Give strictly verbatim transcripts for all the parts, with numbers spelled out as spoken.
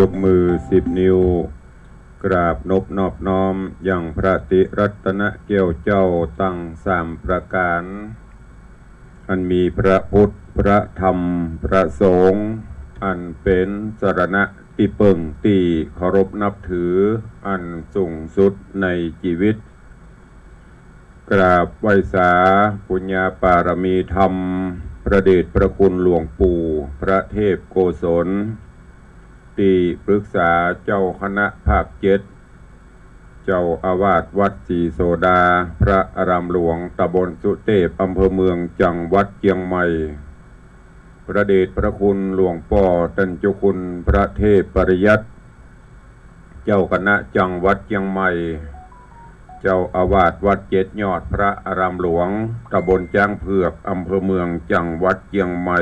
ยกมือสิบนิ้ว กราบนบนอบน้อมยังพระติรัตนแก้วเจ้าตังสามประก๋าน อันมีพระพุทธ พระธรรม พระสงฆ์ อันเป๋นสรณะตี้เปิ้งตี้เคารพนับถืออันสูงสุดในจีวิต กราบไหว้สาปุญญาปารมีธรรม พระเดชพระคุณหลวงปู่พระเทพโกศล ตี้ปรึกษาเจ้าคณะภาคเจ็ด เจ้าอาวาสวัดศรีโสดา พระอารามหลวงตำบลสุเตพ อำเภอเมือง จังหวัดเจียงใหม่ พระเดชพระคุณหลวงป้อต้านเจ้าคุณพระเทพปริยัติ เจ้าคณะจังหวัดเจียงใหม่ เจ้าอาวาสวัดเจ็ดยอด พระอารามหลวงตำบลจ๊างเผือก อำเภอเมือง จังหวัดเจียงใหม่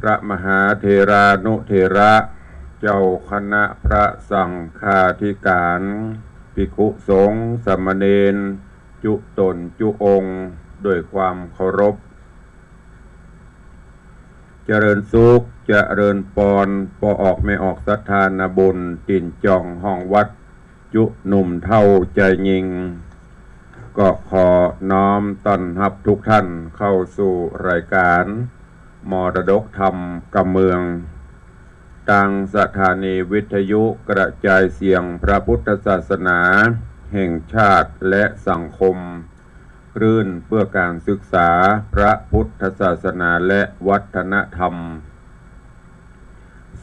พระมหาเถรานุเถระ เจ้าคณะพระสังฆาธิการ ภิกขุสงฆ์สามเณร จุ๊ต๋นจุ๊องค์ ด้วยความเคารพ เจริญสุข เจริญปอน ป้อออกแม่ออกศรัทธานาบุญ ตี๋นจ่องห้องวัด จุ๊หนุ่มเฒ่าจายญิง ก็ขอน้อมต้อนฮับทุกท่านเข้าสู่รายการมรดกธรรมกำเมือง ตางสถานีวิทยุกระจายเสียงพระพุทธศาสนาแห่งชาติและสังคม คลื่นเพื่อการศึกษาพระพุทธศาสนาและวัฒนธรรม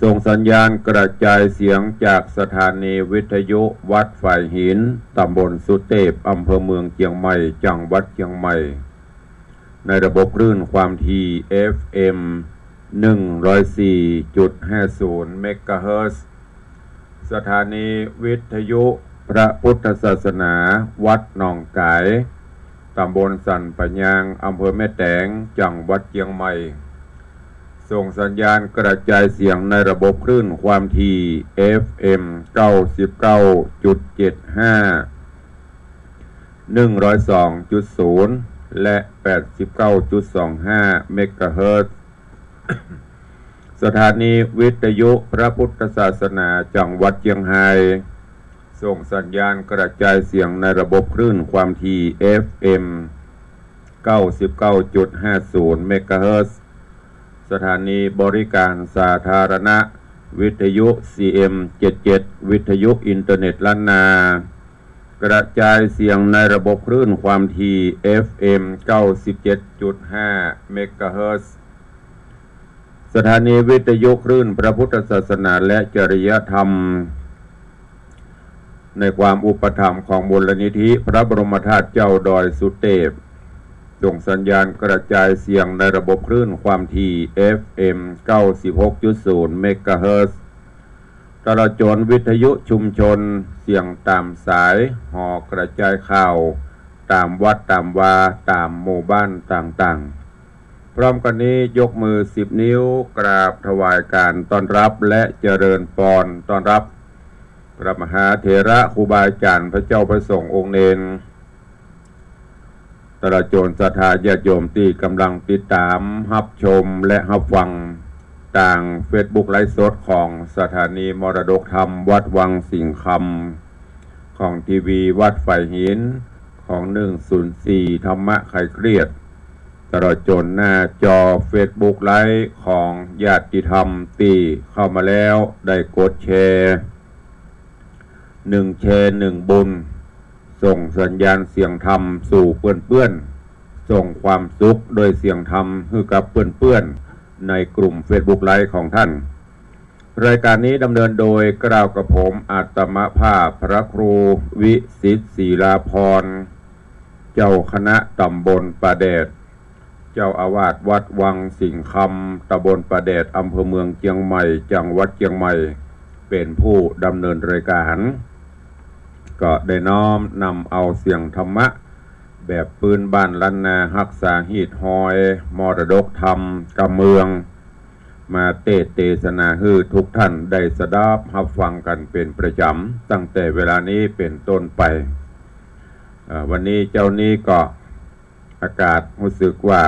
ส่งสัญญาณกระจายเสียงจากสถานีวิทยุวัดฝายหิน ตำบลสุเตพ อำเภอเมืองเจียงใหม่ จังหวัดเจียงใหม่ ในระบบคลื่นความถี่ เอฟเอ็ม หนึ่งร้อยสี่จุดห้าศูนย์ เมกะเฮิรตซ์ สถานีวิทยุพระพุทธศาสนาวัดหนองก๋าย ตำบลสันป่ายาง อำเภอแม่แตง จังหวัดเจียงใหม่ ส่งสัญญาณกระจายเสียงในระบบคลื่นความถี่ เอฟเอ็ม เก้าสิบเก้าจุดเจ็ดห้า หนึ่งร้อยสองจุดศูนย์ และ แปดสิบเก้าจุดสองห้า เมกะเฮิรตซ์ สถานีวิทยุพระพุทธศาสนาจังหวัดเจียงไฮ้ ส่งสัญญาณกระจายเสียงในระบบคลื่นความถี่ เอฟเอ็ม เก้าสิบเก้าจุดห้าศูนย์ เมกะเฮิรตซ์ สถานีบริการสาธารณะ วิทยุ ซีเอ็ม เจ็ดเจ็ด วิทยุอินเทอร์เน็ตล้านนา กระจายเสียงในระบบคลื่นความถี่ เอฟเอ็ม เก้าสิบเจ็ดจุดห้า เมกะเฮิรตซ์ สถานีวิทยุคลื่นพระพุทธศาสนาและจริยธรรม ในความอุปถัมภ์ของมูลนิธิพระบรมธาตุเจ้าดอยสุเตพ ส่งสัญญาณกระจายเสียงในระบบคลื่นความถี่ เอฟเอ็ม เก้าสิบหกจุดศูนย์ เมกะเฮิรตซ์ ตลอดจ๋นวิทยุชุมชนเสียงต๋ามสาย หอกระจายข่าวต๋ามวัดต๋ามวา ต๋ามหมู่บ้านต่างๆ พร้อมกั๋นนี้ยกมือสิบนิ้วกราบถวายการต้อนรับและเจริญปอนต้อนรับ พระมหาเถระครูบาอาจ๋ารย์ พระเจ้าพระสงฆ์องค์เณร ตลอดจ๋นศรัทธาญาติโยมตี้ก๋ำลังติดต๋ามฮับชมและฮับฟังตางเฟซบุ๊กไลฟ์สดของสถานีมรดกธรรมวัดวังสิงห์คำ ของทีวีวัดฝายหิน ของหนึ่งศูนย์สี่ธรรมะคลายเครียด ตลอดจ๋นหน้าจอเฟซบุ๊กไลฟ์ของญาติธรรมตี้เข้ามาแล้วได้กดแชร์ หนึ่งแชร์หนึ่งบุญ ส่งสัญญาณเสียงธรรมสู่เปื้อนๆ ส่งความสุขด้วยเสียงธรรมหื้อกับเปื้อนๆ ในกลุ่มเฟซบุ๊กไลฟ์ของท่าน รายการนี้ดำเนินโดยเกล้ากระผมอาตมาภาพพระครูวิสิทธิ์ศิลาภรณ์ เจ้าคณะต๋ำบลป่าแดด เจ้าอาวาสวัดวังสิงห์คำ ต๋ำบลป่าแดด อำเภอเมืองเจียงใหม่ จังหวัดเจียงใหม่ เป๋นผู้ดำเนินรายการ ก็ได้น้อมนำเอาเสียงธรรมะแบบปื๊นบ้านล้านนา ฮักษาฮีตฮอยมรดกธรรมกำเมือง มาเตสน์เตสนาหื้อทุกท่านได้สดับฮับฟังกั๋นเป๋นประจ๋ำ ตั้งแต่เวลานี้เป๋นต้นไป เอ่อ วันนี้เจ๊านี้ก็อากาศฮู้สึกว่า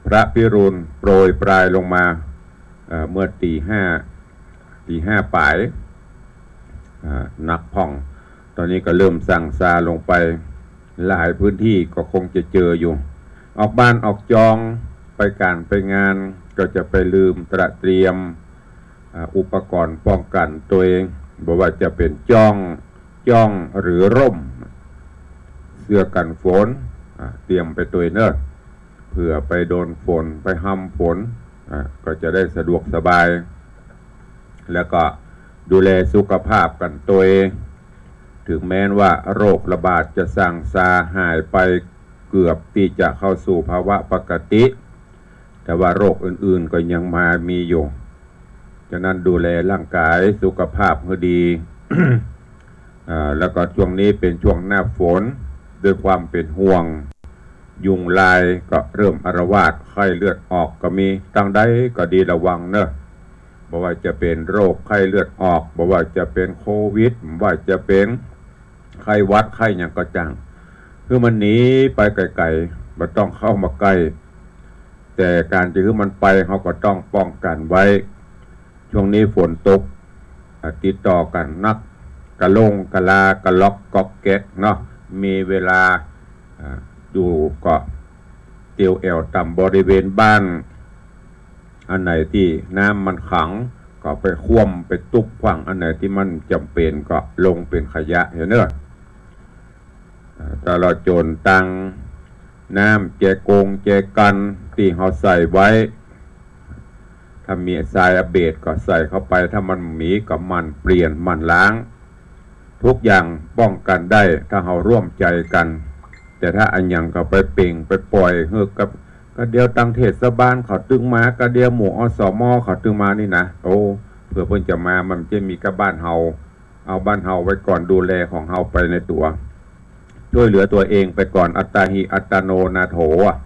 พระพิรุณโปรยปรายลงมา เอ่อ เมื่อตี๋ห้า ตีห้าป๋าย อ่า หนักพ่อง ต๋อนนี้ก็เริ่มซางซาลงไป หลายพื้นตี้ก็คงจะเจออยู่ ออกบ้านออกจอง ไปก๋านไปงาน ก็จะไปลืมตระเตรียม อ่า อุปกรณ์ป้องกั๋นตนเอง บ่ว่าจะเป๋นจ๊อง จ๊องหรือร่ม เสื้อกั๋นฝน อ่า เตรียมไปตวยเน่อ เผื่อไปโดนฝน ไปฮำฝน อ่า ก็จะได้สะดวกสบาย แล้วก็ดูแลสุขภาพกั๋นตวย ถึงแม้นว่าโรคระบาดจะซางซาหายไปเกือบตี้จะเข้าสู่ภาวะปกติ แต่ว่าโรคอื่นๆ ก็ยังมามีอยู่ ฉะนั้นดูแลร่างก๋ายสุขภาพหื้อดี อ่า แล้วก็ช่วงนี้เป๋นช่วงหน้าฝน ด้วยความเป๋นห่วง ยุงลายก็เริ่มอาละวาด ไข้เลือดออกก็มี ตางใดก็ดีระวังเน่อ บ่ว่าจะเป๋นโรคไข้เลือดออก บ่ว่าจะเป๋นโควิด บ่ว่าจะเป๋นไข้หวัด ไข้หยังก็จ้าง หื้อมันหนีไปไก๋ๆ บ่ต้องเข้ามาใก้ แต่ก๋านจะหื้อมันไป เฮาก็ต้องป้องกั๋นไว้ ช่วงนี้ฝนตก อ่า ติดต่อกั๋นนัก กะลงกะลา กะล็อกก๊อกแก๊กเนาะ มีเวลา อ่า อยู่ก็เตียวแอ่วต๋ามบริเวณบ้าน อันไหนตี้น้ำมันขัง ก็ไปคว่ำไปตุ๊บขว้าง อันไหนตี้มันจ๋ำเป๋นก็ลงเป๋นขยะเหียเน่อ อ่า ตลอดจ๋นตังน้ำแจกงแจกันตี้เฮาใส่ไว้ ถ้ามีสายอเบดก็ใส่เข้าไป ถ้ามันบ่มีก็หมั่นเปลี่ยนหมั่นล้าง ทุกอย่างป้องกั๋นได้ ถ้าเฮาร่วมใจ๋กั๋น แต่ถ้าอะหยังก็ไปเป่งไปป่อยหื้อกับ กะเดี๋ยวตังเทศบาลเขาตึงมา กะเดี๋ยวหมู่ อสม เขาตึงมานี่นะ โอ้ เผื่อเปิ้นจะมา มันจะมีก้าบ้านเฮา เอาบ้านเฮาไว้ก่อน ดูแลของเฮาไปในตั๋ว ช่วยเหลือตั๋วเองไปก่อน อัตตาหิ อัตตโน นาโถ อ่ะ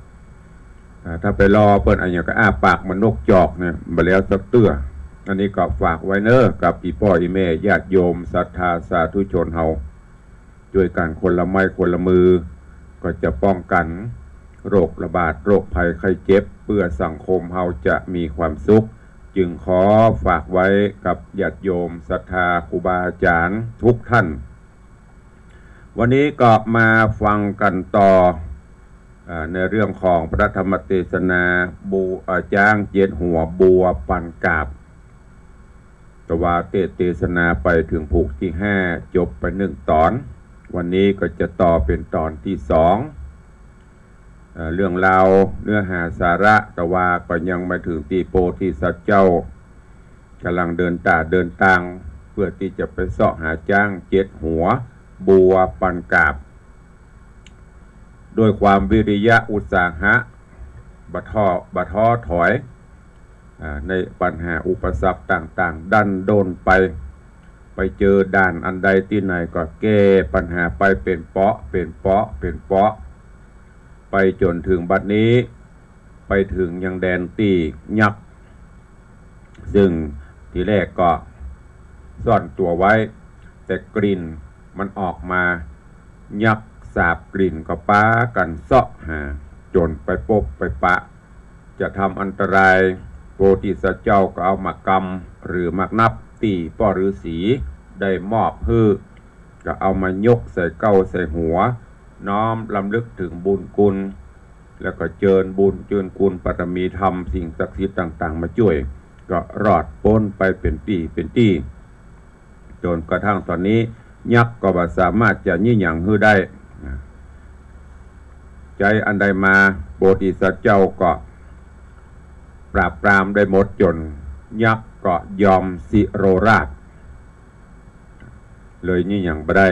อ่า ถ้าไปรอเปิ้นอะหยังก็อ้าปากเหมือนนกจอกเนี่ย บ่แล้วสักเตื้อ อันนี้ก็ฝากไว้เน่อ กับอี่ป้ออี่แม่ญาติโยมศรัทธาสาธุชนเฮา ช่วยกั๋นคนละไม้คนละมือ ก็จะป้องกั๋นโรคระบาด โรคภัยไข้เจ็บ เพื่อสังคมเฮาจะมีความสุข จึงขอฝากไว้กับญาติโยมศรัทธาครูบาอาจ๋ารย์ทุกท่าน วันนี้ก็มาฟังกั๋นต่อ อ่า ในเรื่องของพระธรรมเตสนา บู อ่า จ๊างเจ็ดหัว บัวปันกาบ ตะวาเตสน์เตสนาไปเถิงผูกตี้ห้า จบไปหนึ่งต๋อน วันนี้ก็จะต่อเป๋นต๋อนตี้สอง เอ่อ เรื่องราวเนื้อหาสาระ ตะวาก็ยังบ่เถิงตี้โพธิสัตว์เจ้า ก่ำลังเดินต๋าเดินตาง เพื่อตี้จะไปเซาะหาจ๊างเจ็ดหัว บัวปันกาบ ด้วยความวิริยะอุตสาหะ บ่ท้อ บ่ท้อถอย อ่า ในปัญหาอุปสรรคต่างๆ ดั้นด้นไป ไปเจอด่านอันใดตี้ไหนก็แก้ปัญหาไปเป๋นเปาะ เป๋นเปาะ เป๋นเปาะ ไปจ๋นเถิงบัดนี้ ไปเถิงยังแดนตี้ยักษ์ ซึ่งทีแรกก็ซ่อนตั๋วไว้ แต่กลิ่นมันออกมา ยักษ์สาบกลิ่นก็ปากั๋นเซาะหา จ๋นไปปบไปปะ จะทำอันตราย โพธิสัตว์เจ้าก็เอาหมากกำหรือหมากนับตี้ป้อฤๅษีได้มอบหื้อ ก็เอามายกใส่เก๊าใส่หัว น้อมรำลึกเถิงบุญคุณ แล้วก็เจิญบุญเจิญคุณปารมีธรรมสิ่งศักดิ์สิทธิ์ต่างๆ มาจ้วย ก็รอดป๊นไปเป๋นตี้เป๋นตี้ จ๋นกระทั่งต๋อนนี้ยักษ์ก็บ่สามารถจะยี่หยังหื้อได้ ใจ๊อันใดมา โพธิสัตว์เจ้าก็ปราบปรามได้หมดจ๋นยักษ์ก็ยอมสิโรราษ เลยยี่หยังบ่ได้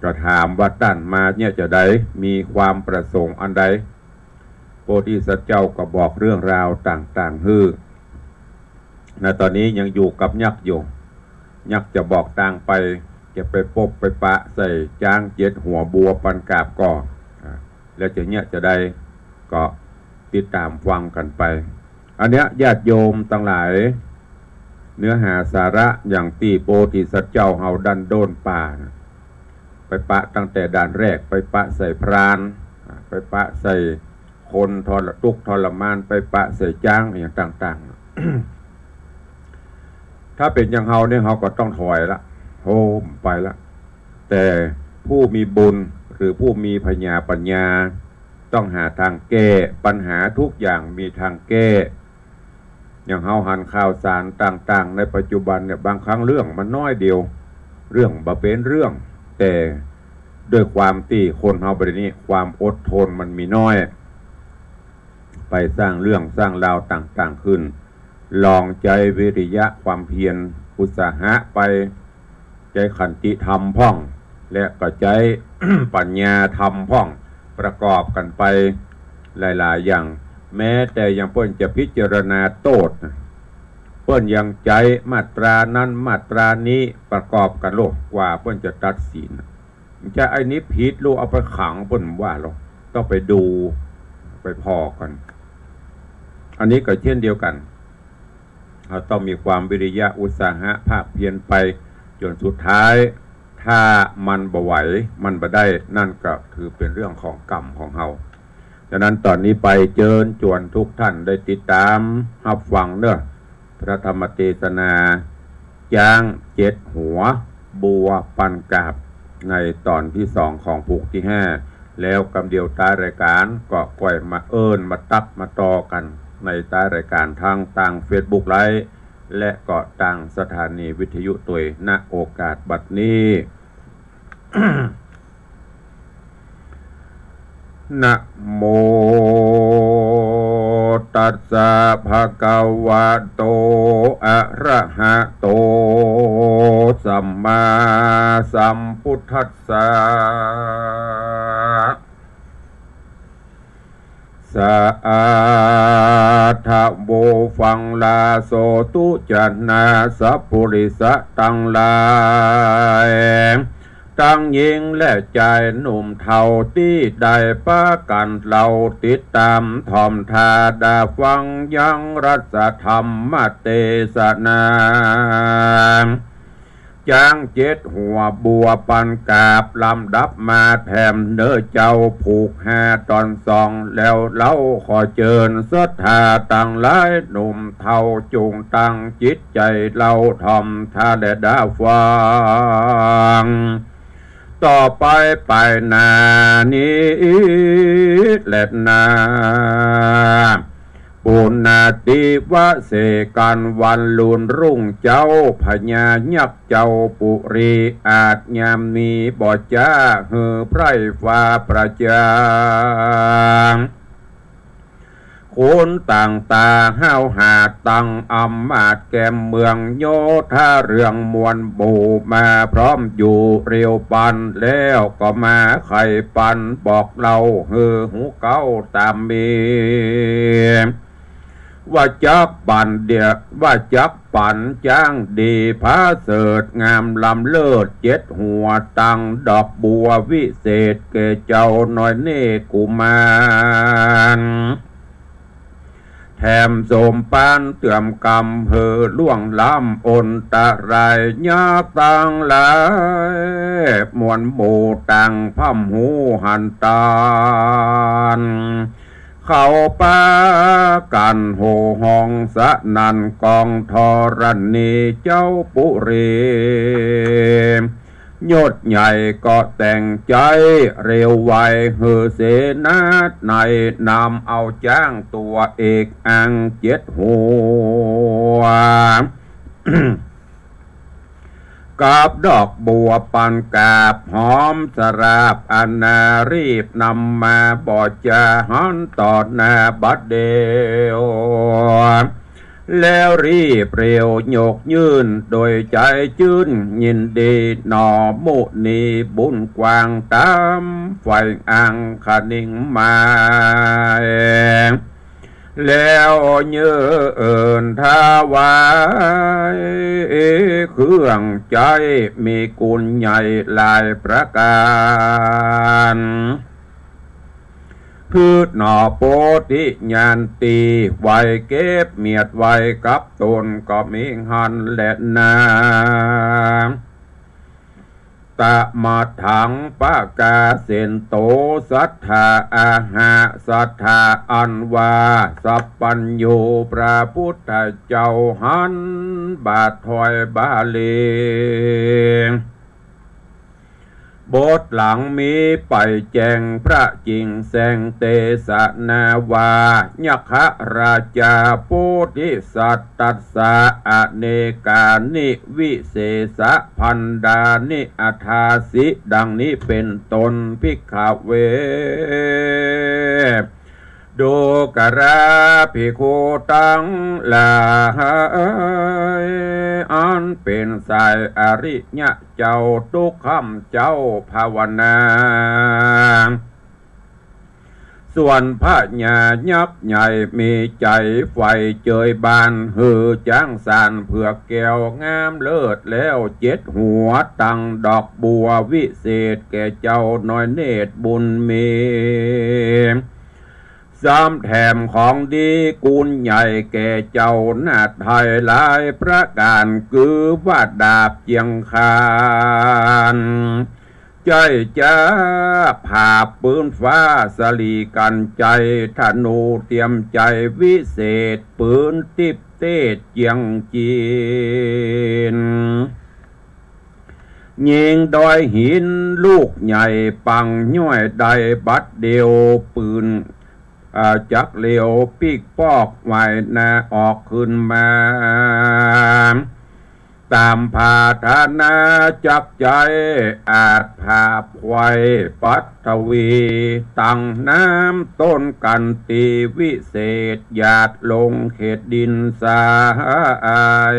ก็ถามว่าต้านมาเนี่ยจาใด มีความประสงค์อันใด โพธิสัตว์เจ้าก็บอกเรื่องราวต่างๆ หื้อ ณ ต๋อนนี้ยังอยู่กับยักษ์อยู่ ยักษ์จะบอกตางไป จะไปปบไปปะใส่จ๊างเจ็ดหัวบัวปันกาบก่อ อ่า แล้วจะเนี่ยจาใด ก็ติดต๋ามฟังกั๋นไป อันเนี้ยญาติโยมตังหลาย เนื้อหาสาระอย่างตี้โพธิสัตว์เจ้าเฮาดั้นด้นป่าน่ะ ไปปะตั้งแต่ด่านแรก ไปปะใส่พราน อ่า ไปปะใส่คนทร ทุกข์ทรมาน ไปปะใส่จ๊างอย่างต่างๆ น่ะ ถ้าเป๋นอย่างเฮาเนี่ย เฮาก็ต้องถอยละ โฮมไปละ แต่ผู้มีบุญหรือผู้มีผญาปั๋ญญา ต้องหาตางแก้ ปัญหาทุกอย่างมีตางแก้ อย่างเฮาหันข่าวสารต่างๆ ในปัจจุบันเนี่ย บางครั้งเรื่องมันน้อยเดียว เรื่องบ่เป๋นเรื่อง แต่ด้วยความตี้คนเฮาบ่าดนี้ ความอดทนมันมีน้อย ไปสร้างเรื่องสร้างราวต่างๆ ขึ้น ลองใจ๊วิริยะความเพียรอุตสาหะไป ใจ๊ขันติธรรมพ่อง และก็ใจ๊ ปัญญาธรรมพ่อง ประกอบกั๋นไปหลายๆ อย่าง แม้แต่อย่างเปิ้นจะพิจารณาโต้ษ เปิ้นยังใจ๊มาตรานั้นมาตรานี้ประกอบกั๋นโลด กว่าเปิ้นจะตัดสิน จะไอ้นี้ผิดลูก เอาไปขังเปิ้นว่าหรอก ต้องไปดู ไปผ่อกั๋น อันนี้ก็เช่นเดียวกั๋น เฮาต้องมีความวิริยะอุตสาหะภาคเพียรไปจ๋นสุดท้าย ถ้ามันบ่ไหว มันบ่ได้ นั่นก็ถือเป๋นเรื่องของกรรมของเฮา ฉะนั้นต๋อนนี้ไปเจิญจวนทุกท่านได้ติดต๋ามฮับฟังเนาะ พระธรรมเตสนา จ๊างเจ็ดหัว บัวปันกาบ ในต๋อนตี้สองของผูกตี้ห้า แล้วกำเดียวต๊ายรายก๋านก็ค่อยมาเอิ้นมาตั๊กมาต่อกั๋น ในต๊ายรายก๋านตาง ตางเฟซบุ๊กไลฟ์ และก็ตางสถานีวิทยุตวย ณ โอกาสบัดนี้ นะโม ตัสสะ ภะคะวะโต อะระหะโต สัมมาสัมพุทธัสสะ สาธุ ฟังลาโสตุ จะนาสัพปุริสะตังหลาย ตังญิงและจายหนุ่มเฒ่าตี้ได้ปากั๋นเล่าติดต๋ามถ่อมถ้าดาฟังยังรัสธรรมเตสนา จ๊างเจ็ดหัวบัวปันกาบ ลำดับมาแถมเน้อเจ้าผูกห้าต๋อนสอง แล้วเฮาขอเจิญศรัทธาตังหลายหนุ่มเฒ่าจุ่งตั้งจิตใจ๋เล่าถ่อมถ้าและดาฟัง ต่อไปไปหน้านี้แลนา ปุณณาติวเสกัณฑ์วันลุนรุ่งเจ้า พญายักษ์เจ้าปุรีอาชญามีบ่จ๊าหื้อไพร่ฟ้าประจาง คนต่างต๋าห้าวหาดตั้งอำมาตย์แก่เมืองโยธาเรื่องมวลหมู่มาพร้อมอยู่เรียวปัน แล้วก็มาไขปันบอกเล่าหื้อฮู้เก๊าต๋ามมี ว่าจักปันเดีย ว่าจักปันจ๊างดีผาเสริฐงามล้ำเลิศเจ็ดหัว ตังดอกบัววิเศษแก่เจ้าน้อยเนตรกุมาร แถมสมปานเตื้อมกำหื้อล่วงล้ำอนตรายยาตังหลาย มวลหมู่ต่างพร่ำฮู้หันต๋าน เขาปากั๋นโห่ฮ้องสนั่นก้องธรณีเจ้าปุรี ยศใหญ่ก็แต่งใจ๊เร็วไวหื้อเสนาในนำเอาจ๊างตั๋วเอกอังเจ็ดหัว กับดอกบัวปันกาบหอมสราบอนารีบนำมาบ่จ๊าหันต่อหน้าบัดเดียว แล้วรีบเร็วยกยื่นโดยใจ๋จื้นยินดีหนอมุนีบุญกว้างต๋ามฝ่ายอังคณิงมา แล้วยื่นถวายเครื่องใจ๊มีกุณใหญ่หลายประก๋าน คือหนอโปธิญาณตี้ไว้เก็บเมียดไว้กับต๋นก็มีหั้นแลนา ตมะถัง ปะกาเสนโต สัตถาอาหะ สัตถาอันว่า สัพพัญญู พระพุทธเจ้าหัน บาทถอยบาลี บทหลังมีไปแจ้งพระจิ๋งแสงเตสนาว่า ยักขราชาโพธิสัตว์ ตัสสะ อเนกานิ วิเศษะ พันดานิ อทาสิ ดังนี้เป๋นต้น ภิกขเว ดูกราภิกขุตังหลาย อันเป๋นสายอริยะเจ้า ตุ๊กขำเจ้าภาวนา ส่วนพญายักษ์ใหญ่มีใจ๋ใฝ่เจยบาน หื้อจ๊างสารเผือกแก้วงามเลิศแล้วเจ็ดหัว ตังดอกบัววิเศษแก่เจ้าน้อยเนตรบุญมี ซ้ำแถมของดีกูลใหญ่แก่เจ้านาฏไทยหลายประก๋าน คือว่าดาบเจียงคาน ใจ๊จ๊า ผาบปื๊นฟ้า สะหลีกัณฑ์ใจ๋ ธนูเตรียมใจ๋วิเศษ ปืนติ๊บเตศเจียงจีน ยิงดอยหินลูกใหญ่ ปังย้อยได้บัดเดียว ปืน อ่า จักเหลียวปิ๊กปอก ไหว้หน้าออกขึ้นมา ต๋ามผาธนาจักใจ๋ อาจผาบไขว่ปัทวี ตังน้ำต้นกันตีวิเศษ หยาดลงเขตดินทราย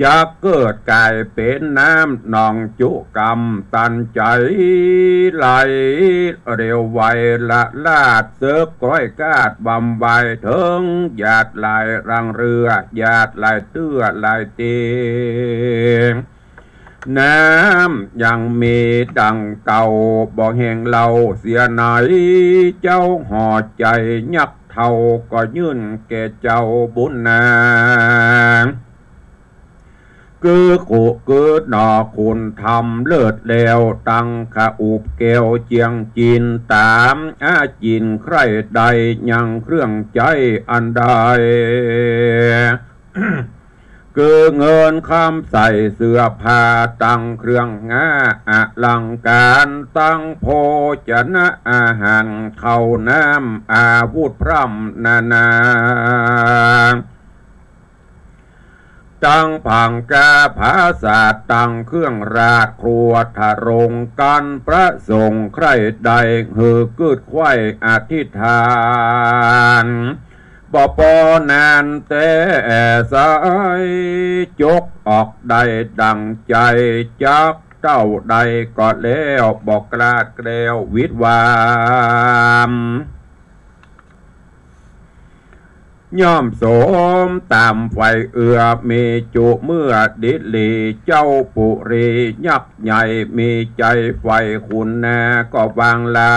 จักเกิดก๋ายเป๋นน้ำหนองจุกำ ตันใจ๋ไหลเร็วไวละลาด เสิกก้อยกาดบำไวเถิง หยาดไหลรังเรือ หยาดไหลเตื้อไหลเตียง น้ำยังมีดังเก่า บ่แห้งเล่าเสียไหน เจ้าห่อใจ๋ยักษ์เฒ่า ก็ยื่นแก่เจ้าบุญนา คือกุคือหนอคุณธรรมเลิศแล้ว ตังขะอุบแก้วเจียงจีน ต๋ามอาจินใคร่ได้ ยังเครื่องใจ๊อันใด คือเงินคำใส่เสื้อผ้า ตังเครื่องงาอลังก๋าร ตังโภชนะอาหาร ข้าวน้ำอาวุธพร่ำนานา ตังผางกาผาสาท ตังเครื่องราชครัวทะโรง กันประสงค์ใคร่ได้ หื้อกืดไขว่อธิษฐาน บ่ปอนานแต่สาย จกออกได้ดังใจ๋ จักเต้าใดก็แล้ว บ่กลาดแคล้ววิดวาม ย่อมสมต๋ามใฝ่เอื้อ มีจุเมื่อดิลี เจ้าปุรียักษ์ใหญ่ มีใจ๋ใฝ่คุณนา ก็วางลา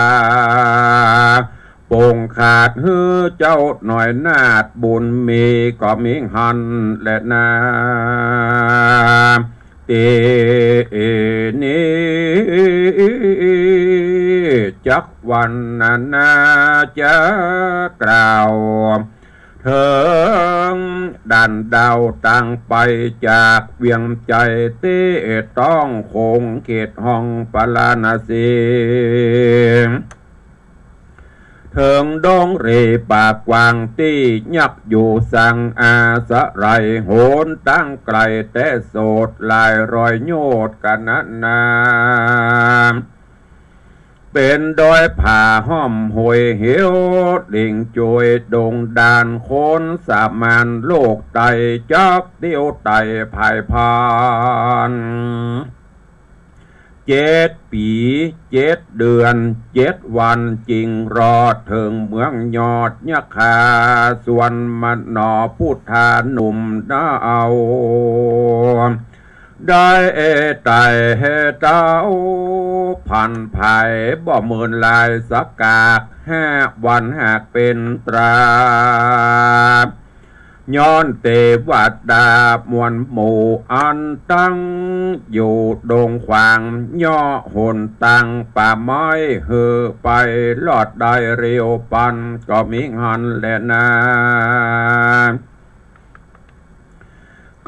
ปงขาดหื้อเจ้าน้อยนาฏบุญมี ก็มีหั้นแลนา เตนี้ จักวรรณนา จักกล่าวเถิงด่านดาว ตังไปจากเวียงใจ๋ เต๊ต้องโขงเขตห้องปาราณสี เถิงดงเรปากกว้าง ตี้ยักษ์อยู่สังอาศัย หนตางไก๋แต่โสด หลายร้อยโยชน์กะนานา เป๋นดอยผาห้อมห้วยเหว หลิงโจยดงด่าน คนสามานโลกใต้ จักเตียวไต่พ่ายพาน เจ็ดปี๋ เจ็ดเดือน เจ็ดวัน จึงรอดเถิงเมืองยอดยักขา ส่วนมนอพุทธาหนุ่มนาเอา ได้ไต่เต้าผันผาย บ่เมินลายสักกาก ห้าวันหากเป๋นตรา ย้อนเตวดามวลหมู่อันตั้งอยู่ดงขวาง เยาะหนตางป่าไม้ หื้อไปรอดได้เร็วปันก็มีหั้นแลนา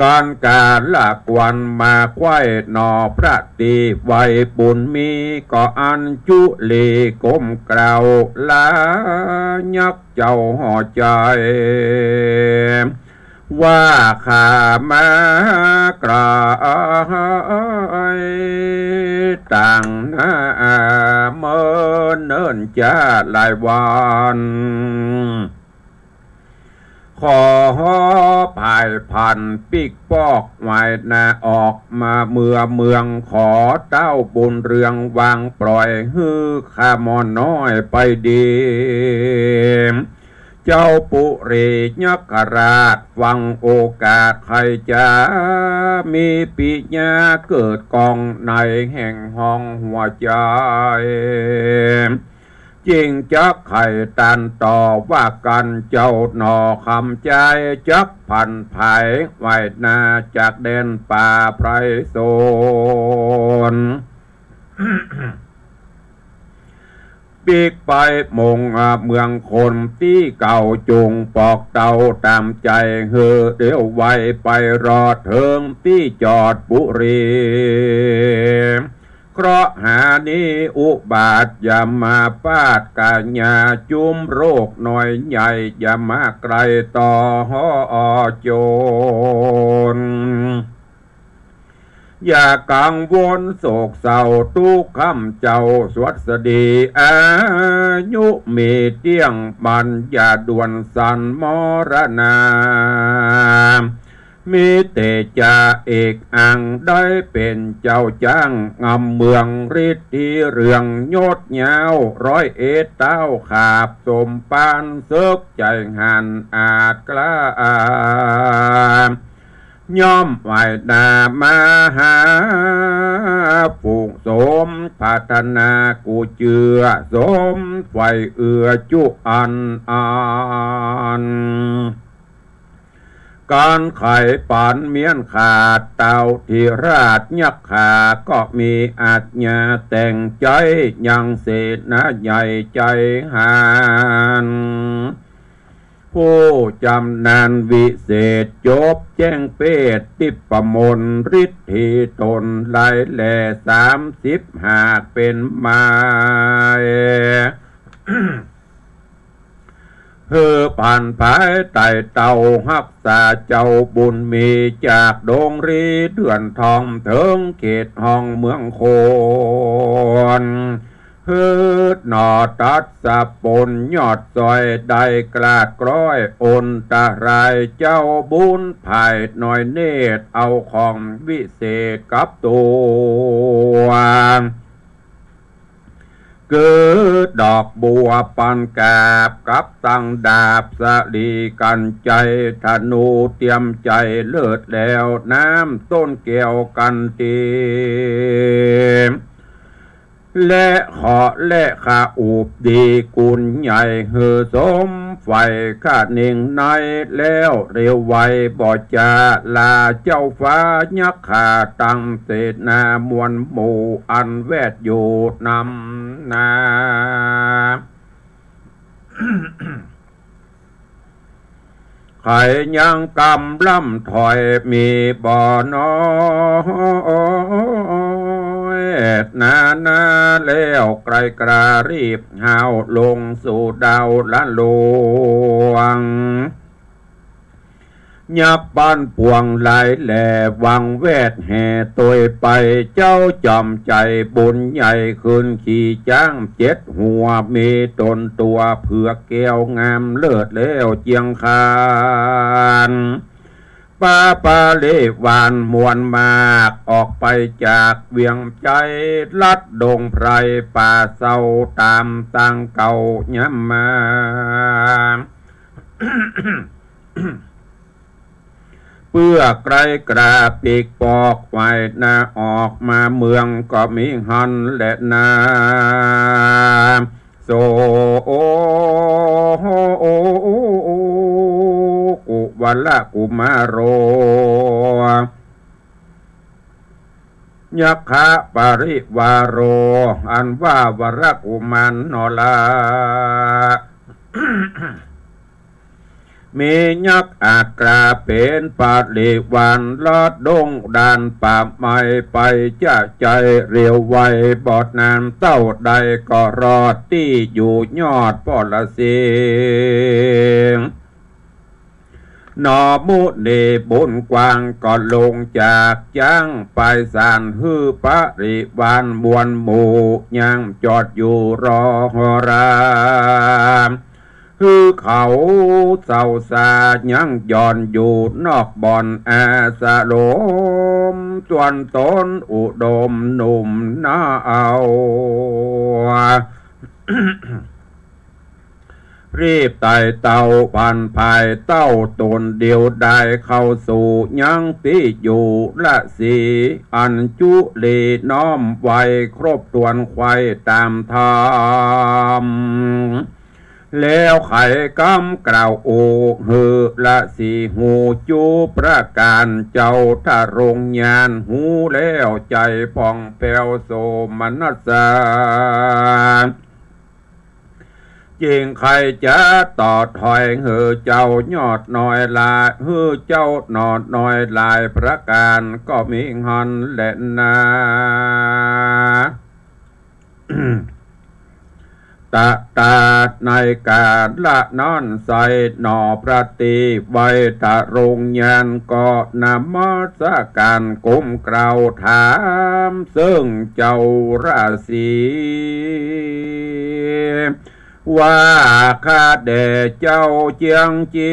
ก๋านกาละกวนมาไขว้หน่อพระตี้ไหว้บุญมี ก็อัญชุลีก้มเกล้าลายักษ์เจ้าห่อใจ๋ ว่าข้ามากลายตางหน้าเมินเนิ่นจ๋าหลายวัน ขอผายผันปิ๊กปอกไหว้นาออกมาเมือเมือง ขอเต้าบุญเรืองวางปล่อย หื้อข้าหม่อน้อยไปดี เจ้าปุรียักขราชฟังโอกาส ใค่จะมีปิญญาเกิดก้องในแห่งห้องหัวใจ๋ จึงจักไขตันต่อว่ากั๋นเจ้าหน่อ คำใจ๋จักผันผายไหว้นาจากแดนป่าไพรสน ปิ๊กไปมงเมืองคนตี้เก่า จุ่งปอกเต้าต๋ามใจ๋ หื้อเร็วไวไปรอดเถิงตี้จอดปุรี เคราะหานี้อุบาทยมาปาด ก๋าญาจุมโรคน้อยใหญ่ อย่ามาไกลต่อหอโจร อย่ากังวลโศกเศร้าทุกข์คำเจ้าสวัสดี อายุมีเตี้ยงปัญญาด่วนสันมรณา มีเตจาเอกอังได้เป๋นเจ้าจ้างงำเมือง ฤทธิเรืองยศยาวร้อยเอ็ด เต้าขาบสมปานเสิกใจ๋หันอาจกล้า ย่อมไหว้หน้ามาหาฝูงสมปรารถนา กูเจื้อสมใฝ่เอื้อจุอันอัน ก๋านไขปันเมี้ยนขาดเต้าธิราชยักขา ก็มีอาจญาแต่งใจ๋ยังเสนาใหญ่ใจ๋หัน ผู้จำนาญวิเศษจบแจ้งเปตติปมนต์ ฤทธิตนหลายแหล่สามสิบหากเป๋นมาย หื้อผันผายไต่เต้าฮักษาเจ้าบุญมี จากดงรีเดือนทองเถิงเขตห้องเมืองคน หื้อหน่อตัดสะปนยอดซอยได้กลาดกล้อย อนตรายเจ้าบุญผายน้อยเนตร เอาของวิเศษกับตั๋ว คือดอกบัวปันกาบกับตังดาบสะหลีกัญไชย ธนูเตรียมใจ๋เลิศแล้ว น้ำต้นแก้วกันติ และเคราะห์และคาอุบดีกุณใหญ่ หื้อสมใฝ่คะเน่งใน แล้วเร็วไวบ่จาลา เจ้าฟ้ายักขาตังเสนามวลหมู่อันแวดอยู่นำหน้า ใครยังกำล่ำถอยมีบ่น้อยนานา แล้วไกรกรารีบห้าวลงสู่ดาวละหลวง ยับบ้านปวงหลายแหล่วังแวดแห่ตวยไป เจ้าจอมใจ๋บุญใหญ่ขึ้นขี่จ๊างเจ็ดหัว มีต๋นตั๋วเผือกแก้วงามเลิศแล้วเจียงคาน ปาปาเลวานมวลมากออกไปจากเวียงใจ๋ ลัดดงไพรป่าเซาต๋ามตางเก่าย้ำมา เปื้อไกรกราปีกปอกไหว้นาออกมาเมืองก็มีหั้นแลนา โส กุ วรกุมารโร ยักขปริวาโร อันว่าวรกุมารนั่นแล มียักษ์อักราเป๋นปริวาร ละดงด่านป่าไม้ ไปจะใจ้เร็วไว บ่นานเต้าใดก็รอด ตี้อยู่ยอดปอละสี หนอมุนีบุญกว้างก็ลงจากจ๊าง ไปสานหื้อปริวารมวลหมู่ ยังจอดอยู่รอรา หื้อเขาเศร้าซายังหย่อนอยู่นอกบ่อนอาสรม ส่วนต๋นอุดมหนุ่มหน้าเอา รีบไต่เต้าผ่านภาย เต้าต๋นเดียวได้เข้าสู่ยังตี้อยู่ละสี อันจุลีน้อมไว้ครบถ้วนไขว่ต๋ามธรรม แล้วไขกำกล่าวโอ หื้อละสีฮู้จุประก๋าน เจ้าทรงญาณฮู้แล้วใจ๋ผ่องแผ้วโสมนัสสา จึงใค่จะต่อถอย หื้อเจ้ายอดน้อยหลาย หื้อเจ้าหนอน้อยหลายประก๋าน ก็มีหั้นแลนา ตะตาในก๋าละนั้นไส้หนอพระตี้ไว้ทรงญาณ ก็นมัสก๋านก้มกราบถาม เซิ่งเจ้าราศี ว่าข้าแด่เจ้าเจียงจี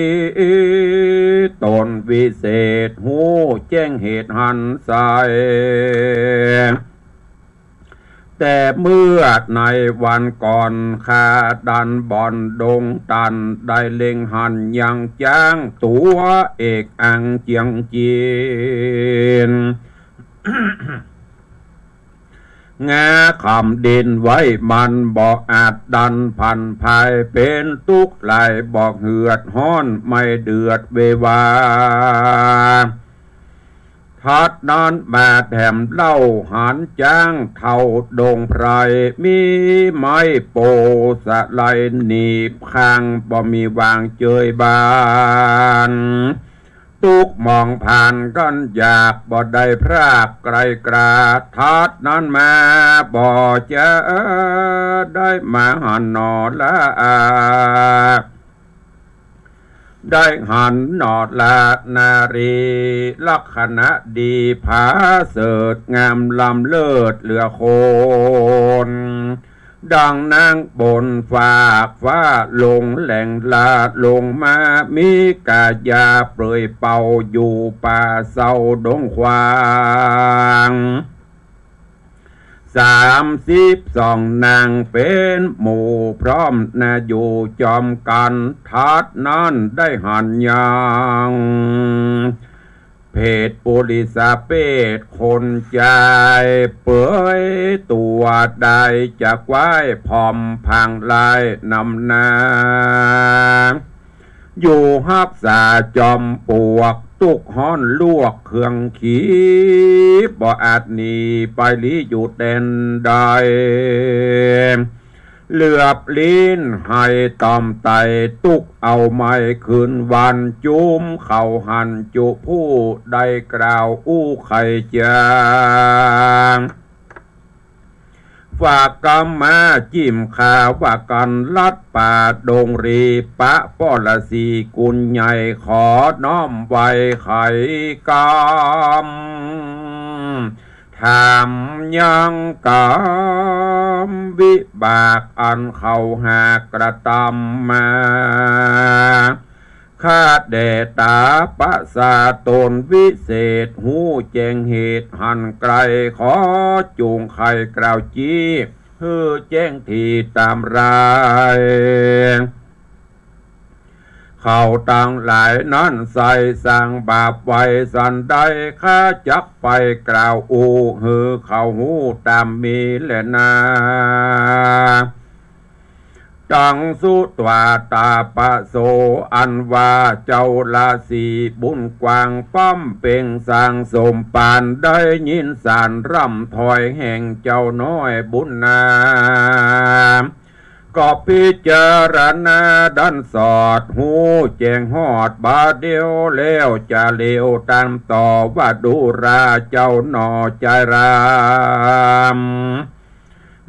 ต๋นวิเศษฮู้แจ้งเหตุหันไส้ แต่เมื่อในวันก่อน ข้าดันบ่อนดงตัน ได้เล็งหันยังจ๊างตั๋วเอกอังเจียงจีน งาขำดินไว้มันบ่อาจดันผันภาย เป๋นตุ๊กข์หลายบ่เหือดฮ้อนไม่เดือดเววา ทัดนั้นมาแถมเล่าหันจ๊างเท่าดงไพร มีไม้โปสะไลหนีบคาง บ่มีวางเจยบาน ตุ๊กข์มองผ่านกั๋นอยาก บ่ได้พรากไกลกรา ทัดนั้นมาบ่จะได้มาหันหนอละอา ได้หันหนอละนารี ลักษณะดีผาเสริฐ งามล้ำเลิศเหลือคน ดังนางบนฟากฟ้าลงแหล่งลาดลงมา มีกายาเปลือยเปล่าอยู่ป่าเซาดงขวาง สามสิบสองนางเป๋นหมู่พร้อมนาอยู่จอมกั๋น ทัดนั้นได้หันยังเพศปุริสเปศคนจาย เปลือยตั๋วได้จะไหว้ผอมพางลายนำหน้า อยู่ฮักษาจอมปวก ตุ๊กข์ฮ้อนลวกเคืองขี บ่อาจหนีไปลี้อยู่แดนใด เหลือบลิ้นไห้ต่อมไต ตุ๊กข์เอาไม้คืนวัน จุมเขาหันจุผู้ได้กล่าวอู้ไขจา ฝากกำมาจิ่มข้าว่ากั๋นลัดป่าดงรี ปะป้อละสีกุญใหญ่ ขอน้อมไหว้ไขกำ ถามยังกำวิบากอันเขาหากกระตำมา ข้าแด่ต๋าปะสาต๋นวิเศษ ฮู้แจ้งเหตุหันไกล ขอจุ่งไขกล่าวจี้ หื้อแจ้งถี่ต๋ามราย เขาตังหลายนั้นใส่สร้างบาปไว้สันใด ข้าจักไปกล่าวอู้หื้อเขาฮู้ต๋ามมีแลนา ตังสุตวาตาปะโส อันว่าเจ้าราศีบุญกว้าง ป้ำเป็งสร้างสมปาน ได้ยินสรรร่ำถ้อยแห่งเจ้าน้อยบุญนา ก็พิจารณาดันสอด ฮู้แจ้งฮอดบ่าเดียว แล้วจะเลวต๋ามต่อว่า ดูราเจ้าหน่อใจราม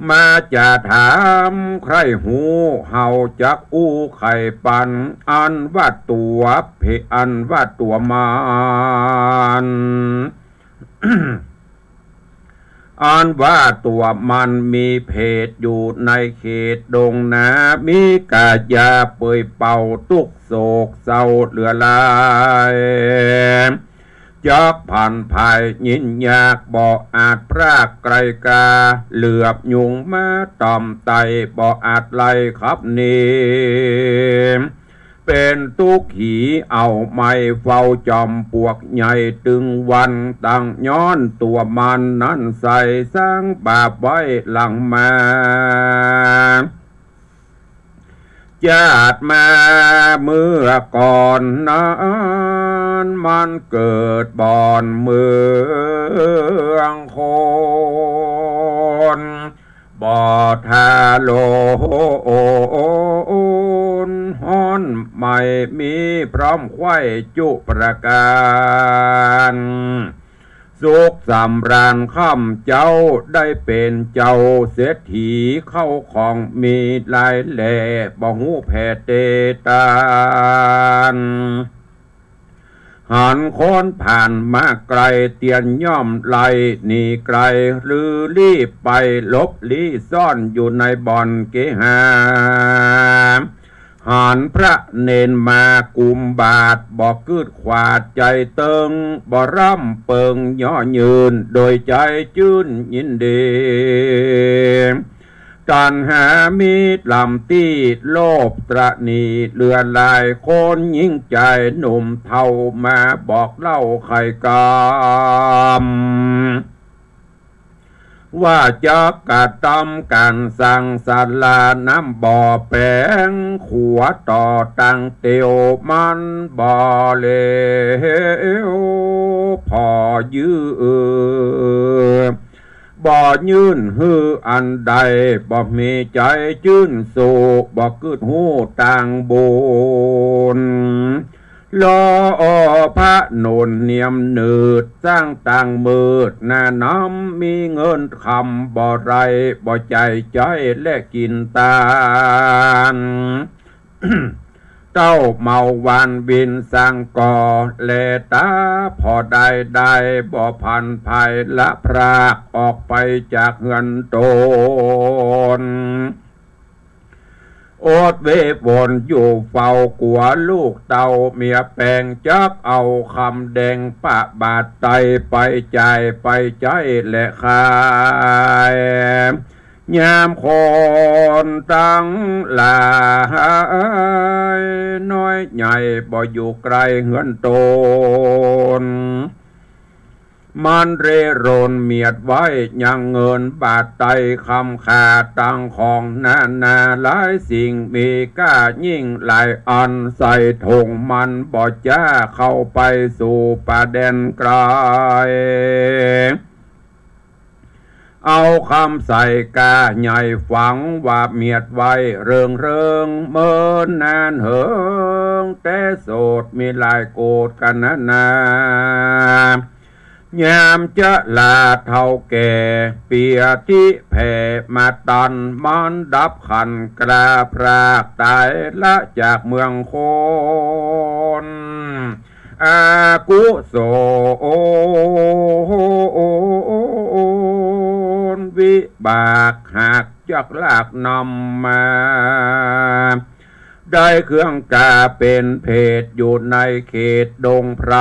มาจะถามใคร่ฮู้ เฮาจักอู้ไขปัน อันว่าตั๋วเพ อันว่าตั๋วมาร อันว่าตั๋วมารมีเขตอยู่ในเขตดงนา มีก๋ายาเปื่อยเป่าตุ๊กข์โศกเศร้าเหลือหลาย จักผันผายยินยาก บ่อาจพรากไกลกา เหลือบยุงมาต่อมไต่ บ่อาจไล่ขับหนี เป๋นตุ๊กขีเอาไม้เฝ้าจอมปลวกใหญ่ตึงวัน ตังย้อนตั๋วมารนั้นใส่ สร้างบาปไว้หลังมา จาติมาเมื่อก่อนนาน มันเกิดบ่อนเมืองคน บ่ทาโลนฮ้อน ไม่มีพร้อมใคร่จุประก๋าน สุขสำราญค่ำเจ๊า ได้เป๋นเจ้าเศรษฐี เข้าของมีหลายแหล่ บ่ฮู้แผ่เตตาน หันคนผ่านมาไกล เตียนย่อมไล่หนีไกล หรือลี้ไปหลบลี้ซ่อนอยู่ในบ่อนเกหา หันพระเณรมากุมบาตร บ่กึ๊ดขวาดใจ๋เติง บ่ร่ำเปิงเยาะเยิน โดยใจ๋จื้นยินดี ตัณหามีล้ำตี้ โลภตระหนี่เหลือหลาย คนยิ่งใจ๋หนุ่มเฒ่ามาบอกเล่าไขกำ ว่าจักกระตำก๋านสร้างศาลาน้ำบ่อแป๋งขัวต่อตังเตียว มันบ่เลวผ่อยื้อ บ่ยื่นหื้ออันใด บ่มีใจ๋จื้นสู้ บ่กึ๊ดฮู้ตางบุญ ลอพระหนุนเนียมหนืด สร้างตางมืดหน้าน้ำ มีเงินคำบ่ไร้ บ่ใจ๋ใจ๊และกิ๋นตาน เต้าเมาหวานวินสร้างก่อ แลต๋าผ่อได้ได้ บ่ผันผายละพรากออกไปจากเฮือนต๋น อดเววนอยู่เฝ้ากั๋วลูกเต้าเมียแป๋ง จักเอาคำแดงปะบาตรไต้ ไปจ่ายไปใจ๊และขาย ยามคนตังหลาย น้อยใหญ่บ่อยู่ใก้เฮือนต๋น มันเร่ร่อนเมียดไว้ยังเงินบาตรไต้คำขาตังของนานาหลายสิ่งมีก้ายิ่งหลายอัน ใส่ถุงมันบ่จ๊าเข้าไปสู่ป่าแดนไกล เอาคำใส่ก้าใหญ่ฝังว่าเมียดไว้เริงเริง เมินนานเหิง แต่โสดมีหลายโกดกั๋นนานา ยามจะลาเฒ่าแก่ เปียธิแผ่มาตัน มันดับขันกล้าพรากต๋ายละจากเมืองคน อกุศลวิบากหากจักลากนำมา ได้เครื่องกาเป๋นเพศอยู่ในเขตดงไพร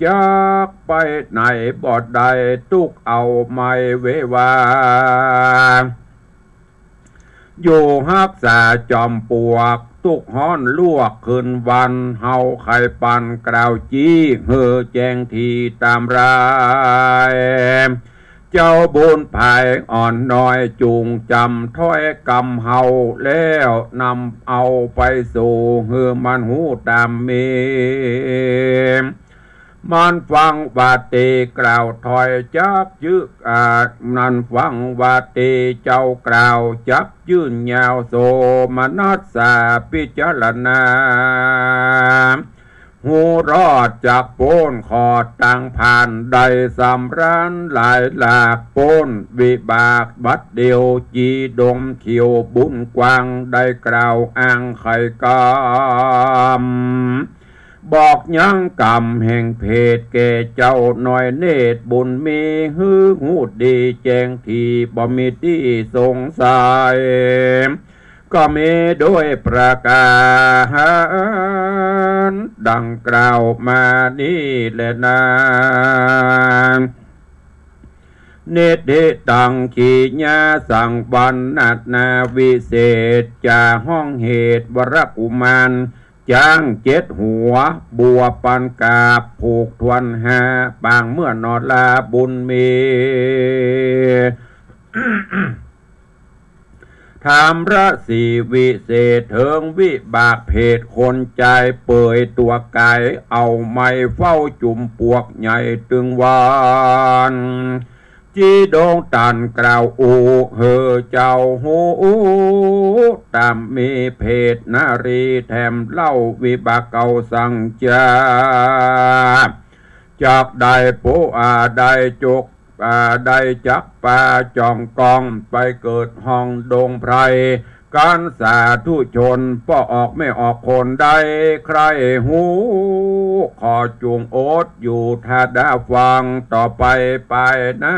จักไปไหนบ่ได้ ตุ๊กข์เอาไม่เววา อยู่ฮักษาจอมปลวก ตุ๊กข์ฮ้อนลวกคืนวัน เฮาไขปันกล่าวจี้ หื้อแจ้งทีต๋ามราย เจ้าบุญภายอ่อนน้อยจุ่งจ๋ำถ้อยกำเฮา แล้วนำเอาไปสู่หื้อมันฮู้ต๋ามมี มันฟังว่าตี้กล่าวถ้อยจับจื้อ อ่า มันฟังว่าตี้เจ้ากล่าวจับจื้อยาวโสมนัสสาพิจารณา ฮู้รอดจากป๊นขอดตางผ่าน ได้สำราญหลายหลากป๊นวิบากบัดเดี่ยว จีดงเขียวบุญกว้าง ได้กล่าวอ้างไขกำ บอกยังกำแห่งเพศแก่เจ้าน้อยเนตรบุญมี หื้อฮู้ดีแจ้งถี่บ่มีตี้สงสัย ก็มีโดยประก๋านดังกล่าวมานี้แลนา นิทธิตัง ขีณาสังวรรณนาวิเศษ จาฮ้องเหตุวรกุมาร จ๊างเจ็ดหัว บัวปันกาบ ผูกถ้วนห้า ปางเมื่อหนอลาบุญมี ถามฤๅษีวิเศษเถิงวิบากเพศคนจาย เปยตั๋วก๋ายเอาไม้เฝ้าจุมปวกใหญ่ตึงวาน จีดงตันกล่าวอู้หื้อเจ้าฮู้ ต๋ามมีเพศนารีแถมเล่าวิบากเก่าสังจา จักได้ปูอาได้จก อ่า ได้จักปาจ่องกอง ไปเกิดห้องดงไพร กันสาธุชนป้อออกแม่ออกคนใดใคร่ฮู้ ขอจุ่งอดอยู่ถ้าดาฟังต่อไปไปหน้า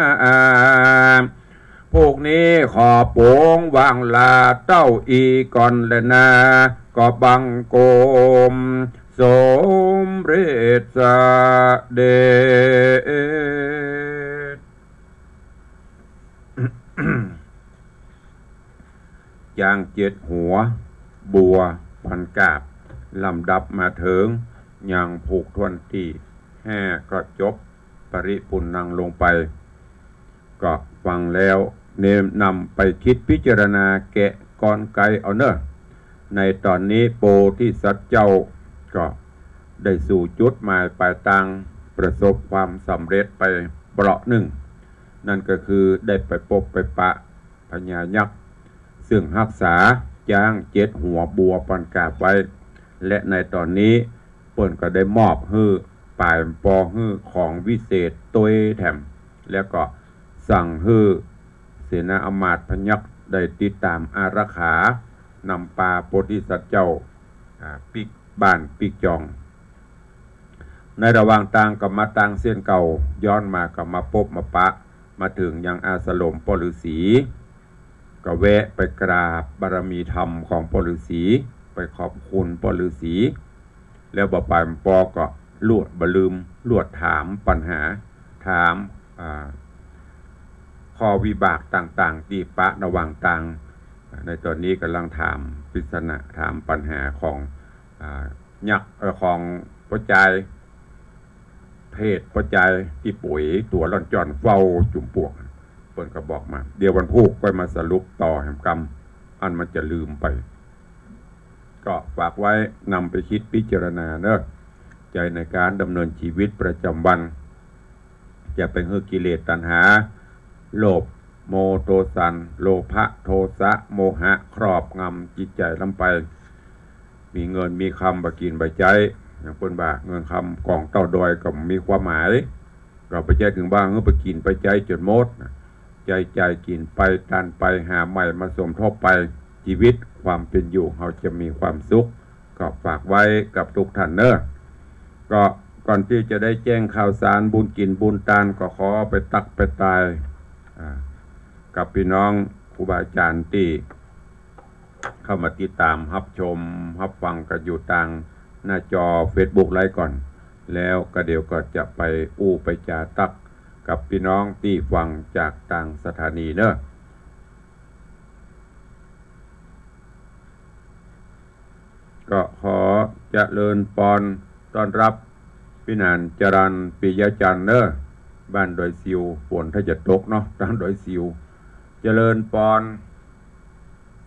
พวกนี้ขอปวงวางลาเต้าอี้ก่อนแลนา ก็บังคมสมเร็จเสด็จ จ๊างเจ็ดหัว บัวปันกาบ ลำดับมาเถิงยังผูกถ้วนตี้ห้า ก็จบปริปุณณังลงไป ก็ฟังแล้วเน้นนำไปคิดพิจารณาแกะกลไกเอาเน่อ ในต๋อนนี้โพธิสัตว์เจ้าก็ได้สู่จุดหมายปลายตาง ประสบความสำเร็จไปเปราะนึ่ง นั่นก็คือได้ไปปบไปปะพญายักษ์ ซึ่งฮักษาจ๊างเจ็ดหัวบัวปันกาบไว้ และในต๋อนนี้เปิ้นก็ได้มอบหื้อป๋ายปอหื้อของวิเศษตวยแถม แล้วก็สั่งหื้อเสนาอำมาตย์พยัคฆ์ได้ติดต๋ามอารักขานำปาโพธิสัตว์เจ้า อ่า ปิ๊กบ้านปิ๊กจอง ในระหว่างตางก็มาตางเส้นเก่า ย้อนมาก็มาปบมาปะ มาเถิงยังอาสรมป้อฤๅษี ก็แวะไปกราบบารมีธรรมของป้อฤๅษี ไปขอบคุณป้อฤๅษี แล้วบ่ปายบ่ปอก็ลวดบ่ลืมลวดถามปัญหา ถาม อ่า ข้อวิบากต่างๆ ตี้ปะระหว่างตาง ในต๋อนนี้ก่ำลังถามปริศนา ถามปัญหาของ อ่า ยักษ์ เอ่อ ของป้อจาย เพศป้อจายตี้ป๋วยตั๋วล่อนจ้อนเฝ้าจุมปวก เปิ้นก็บอกมา เดี๋ยววันพูกค่อยมาสรุปต่อแหมกำ อันมันจะลืมไป ก็ฝากไว้นำไปคิดพิจารณาเน่อ ใจ๊ในก๋านดำเนินชีวิตประจำวัน จะไปหื้อกิเลสตัณหา โลภ โมโทสัน โลภะ โทสะ โมหะ ครอบงำจิตใจ๋ล้ำไป มีเงินมีคำบ่กิ๋นบ่ใจ๊ อย่างเปิ้นว่าเงินคำกองเต้าดอยก็บ่มีความหมาย ก็บ่ใจ้เถิงว่าหื้อไปกิ๋นไปใจ๊จ๋นหมดนะ ใจ๊จ่ายกิ๋นไปตานไป หาใหม่มาสมทบไป จีวิตความเป๋นอยู่เฮาจะมีความสุข ก็ฝากไว้กับทุกท่านเน่อ ก็ก่อนตี้จะได้แจ้งข่าวสารบุญกิ๋นบุญตาน ก็ขอไปตั๊กไปตาย อ่า กับปี้น้องครูบาอาจ๋ารย์ตี้เข้ามาติดต๋ามฮับชมฮับฟังกั๋นอยู่ตางหน้าจอเฟซบุ๊กไลฟ์ก่อน แล้วก็เดี๋ยวก็จะไปอู้ไปจ๋าตั๊กกับปี้น้องตี้ฟังจากตางสถานีเน่อ ก็ขอเจริญปอนต้อนรับปี้หนานจรัญปิยะจันทร์เน่อ บ้านดอยสิว ฝนถ้าจะตกเนาะ ตางดอยสิว เจริญปอน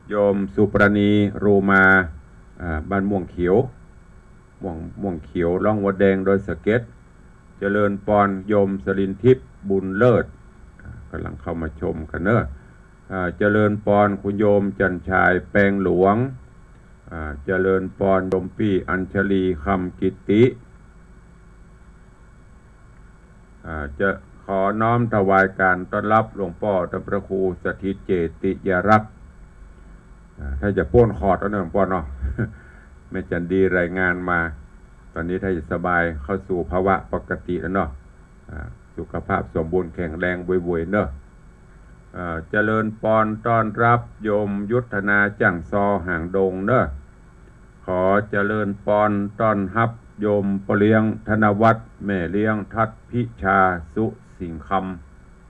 โยมสุปราณี โรมา อ่า บ้านม่วงเขียว ม่วง ม่วงเขียว ร่องวัวแดง ดอยสะเก็ด เจริญปอน โยมสรินทิพย์ บุญเลิศ อ่า ก่ำลังเข้ามาชมกั๋นเนาะ อ่า เจริญปอน คุณโยมจันทร์ชาย แปงหลวง อ่า เจริญปอน โยมปี้อัญชลี คำกิตติ อ่า จะขอน้อมถวายการต้อนรับหลวงป้อต้านพระครูสถิตเจติยารักษ์ อ่า ถ้าจะป้นขอดเอาเนาะหลวงป้อเนาะ แม่จันดีรายงานมา ต๋อนนี้ถ้าจะสบายเข้าสู่ภาวะปกติแล้วเนาะ อ่า สุขภาพสมบูรณ์แข็งแรงโวยๆ เนาะ อ่า เจริญปอนต้อนรับโยมยุทธนา จ้างซอ หางดงเนาะ ขอเจริญปอนต้อนฮับโยมป้อเลี้ยงธนวัฒน์ แม่เลี้ยงทัศน์พิชา สุสิงห์ค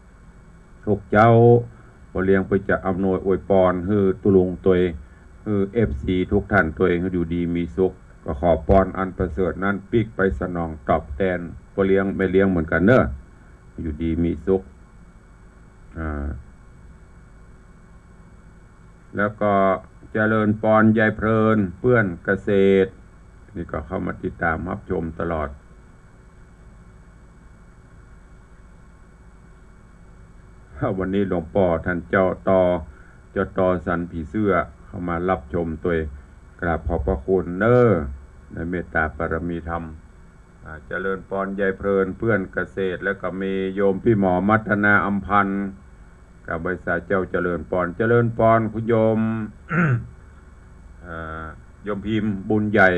ำ ทุกเจ๊า ป้อเลี้ยงเปิ้นจะอำนวยอวยปอนหื้อตุ๊ลุงตวย หื้อเอฟซีทุกท่านตวย หื้ออยู่ดีมีสุข ก็ขอปอนอันประเสริฐนั้นปิ๊กไปสนองตอบแตนป้อเลี้ยงแม่เลี้ยงเหมือนกั๋นเนาะ อยู่ดีมีสุข อ่า แล้วก็เจริญปอนยายเพลิน เปื้อนเกษตร นี่ก็เข้ามาติดตามฮับชมตลอด วันนี้หลวงป้อต้านเจ้าต่อ เจ้าต่อสันผีเสื้อเข้ามาฮับชมตวย กราบขอบพระคุณเนาะ ในเมตตาบารมีธรรม อ่า เจริญปอนยายเพลิน เปื้อนเกษตร แล้วก็มีโยมปี้หมอมัทนา อำพันธ์ กราบไหว้สาเจ้า เจริญปอน เจริญปอนคุณโยม อ่า โยมพิมพ์ บุญใหญ่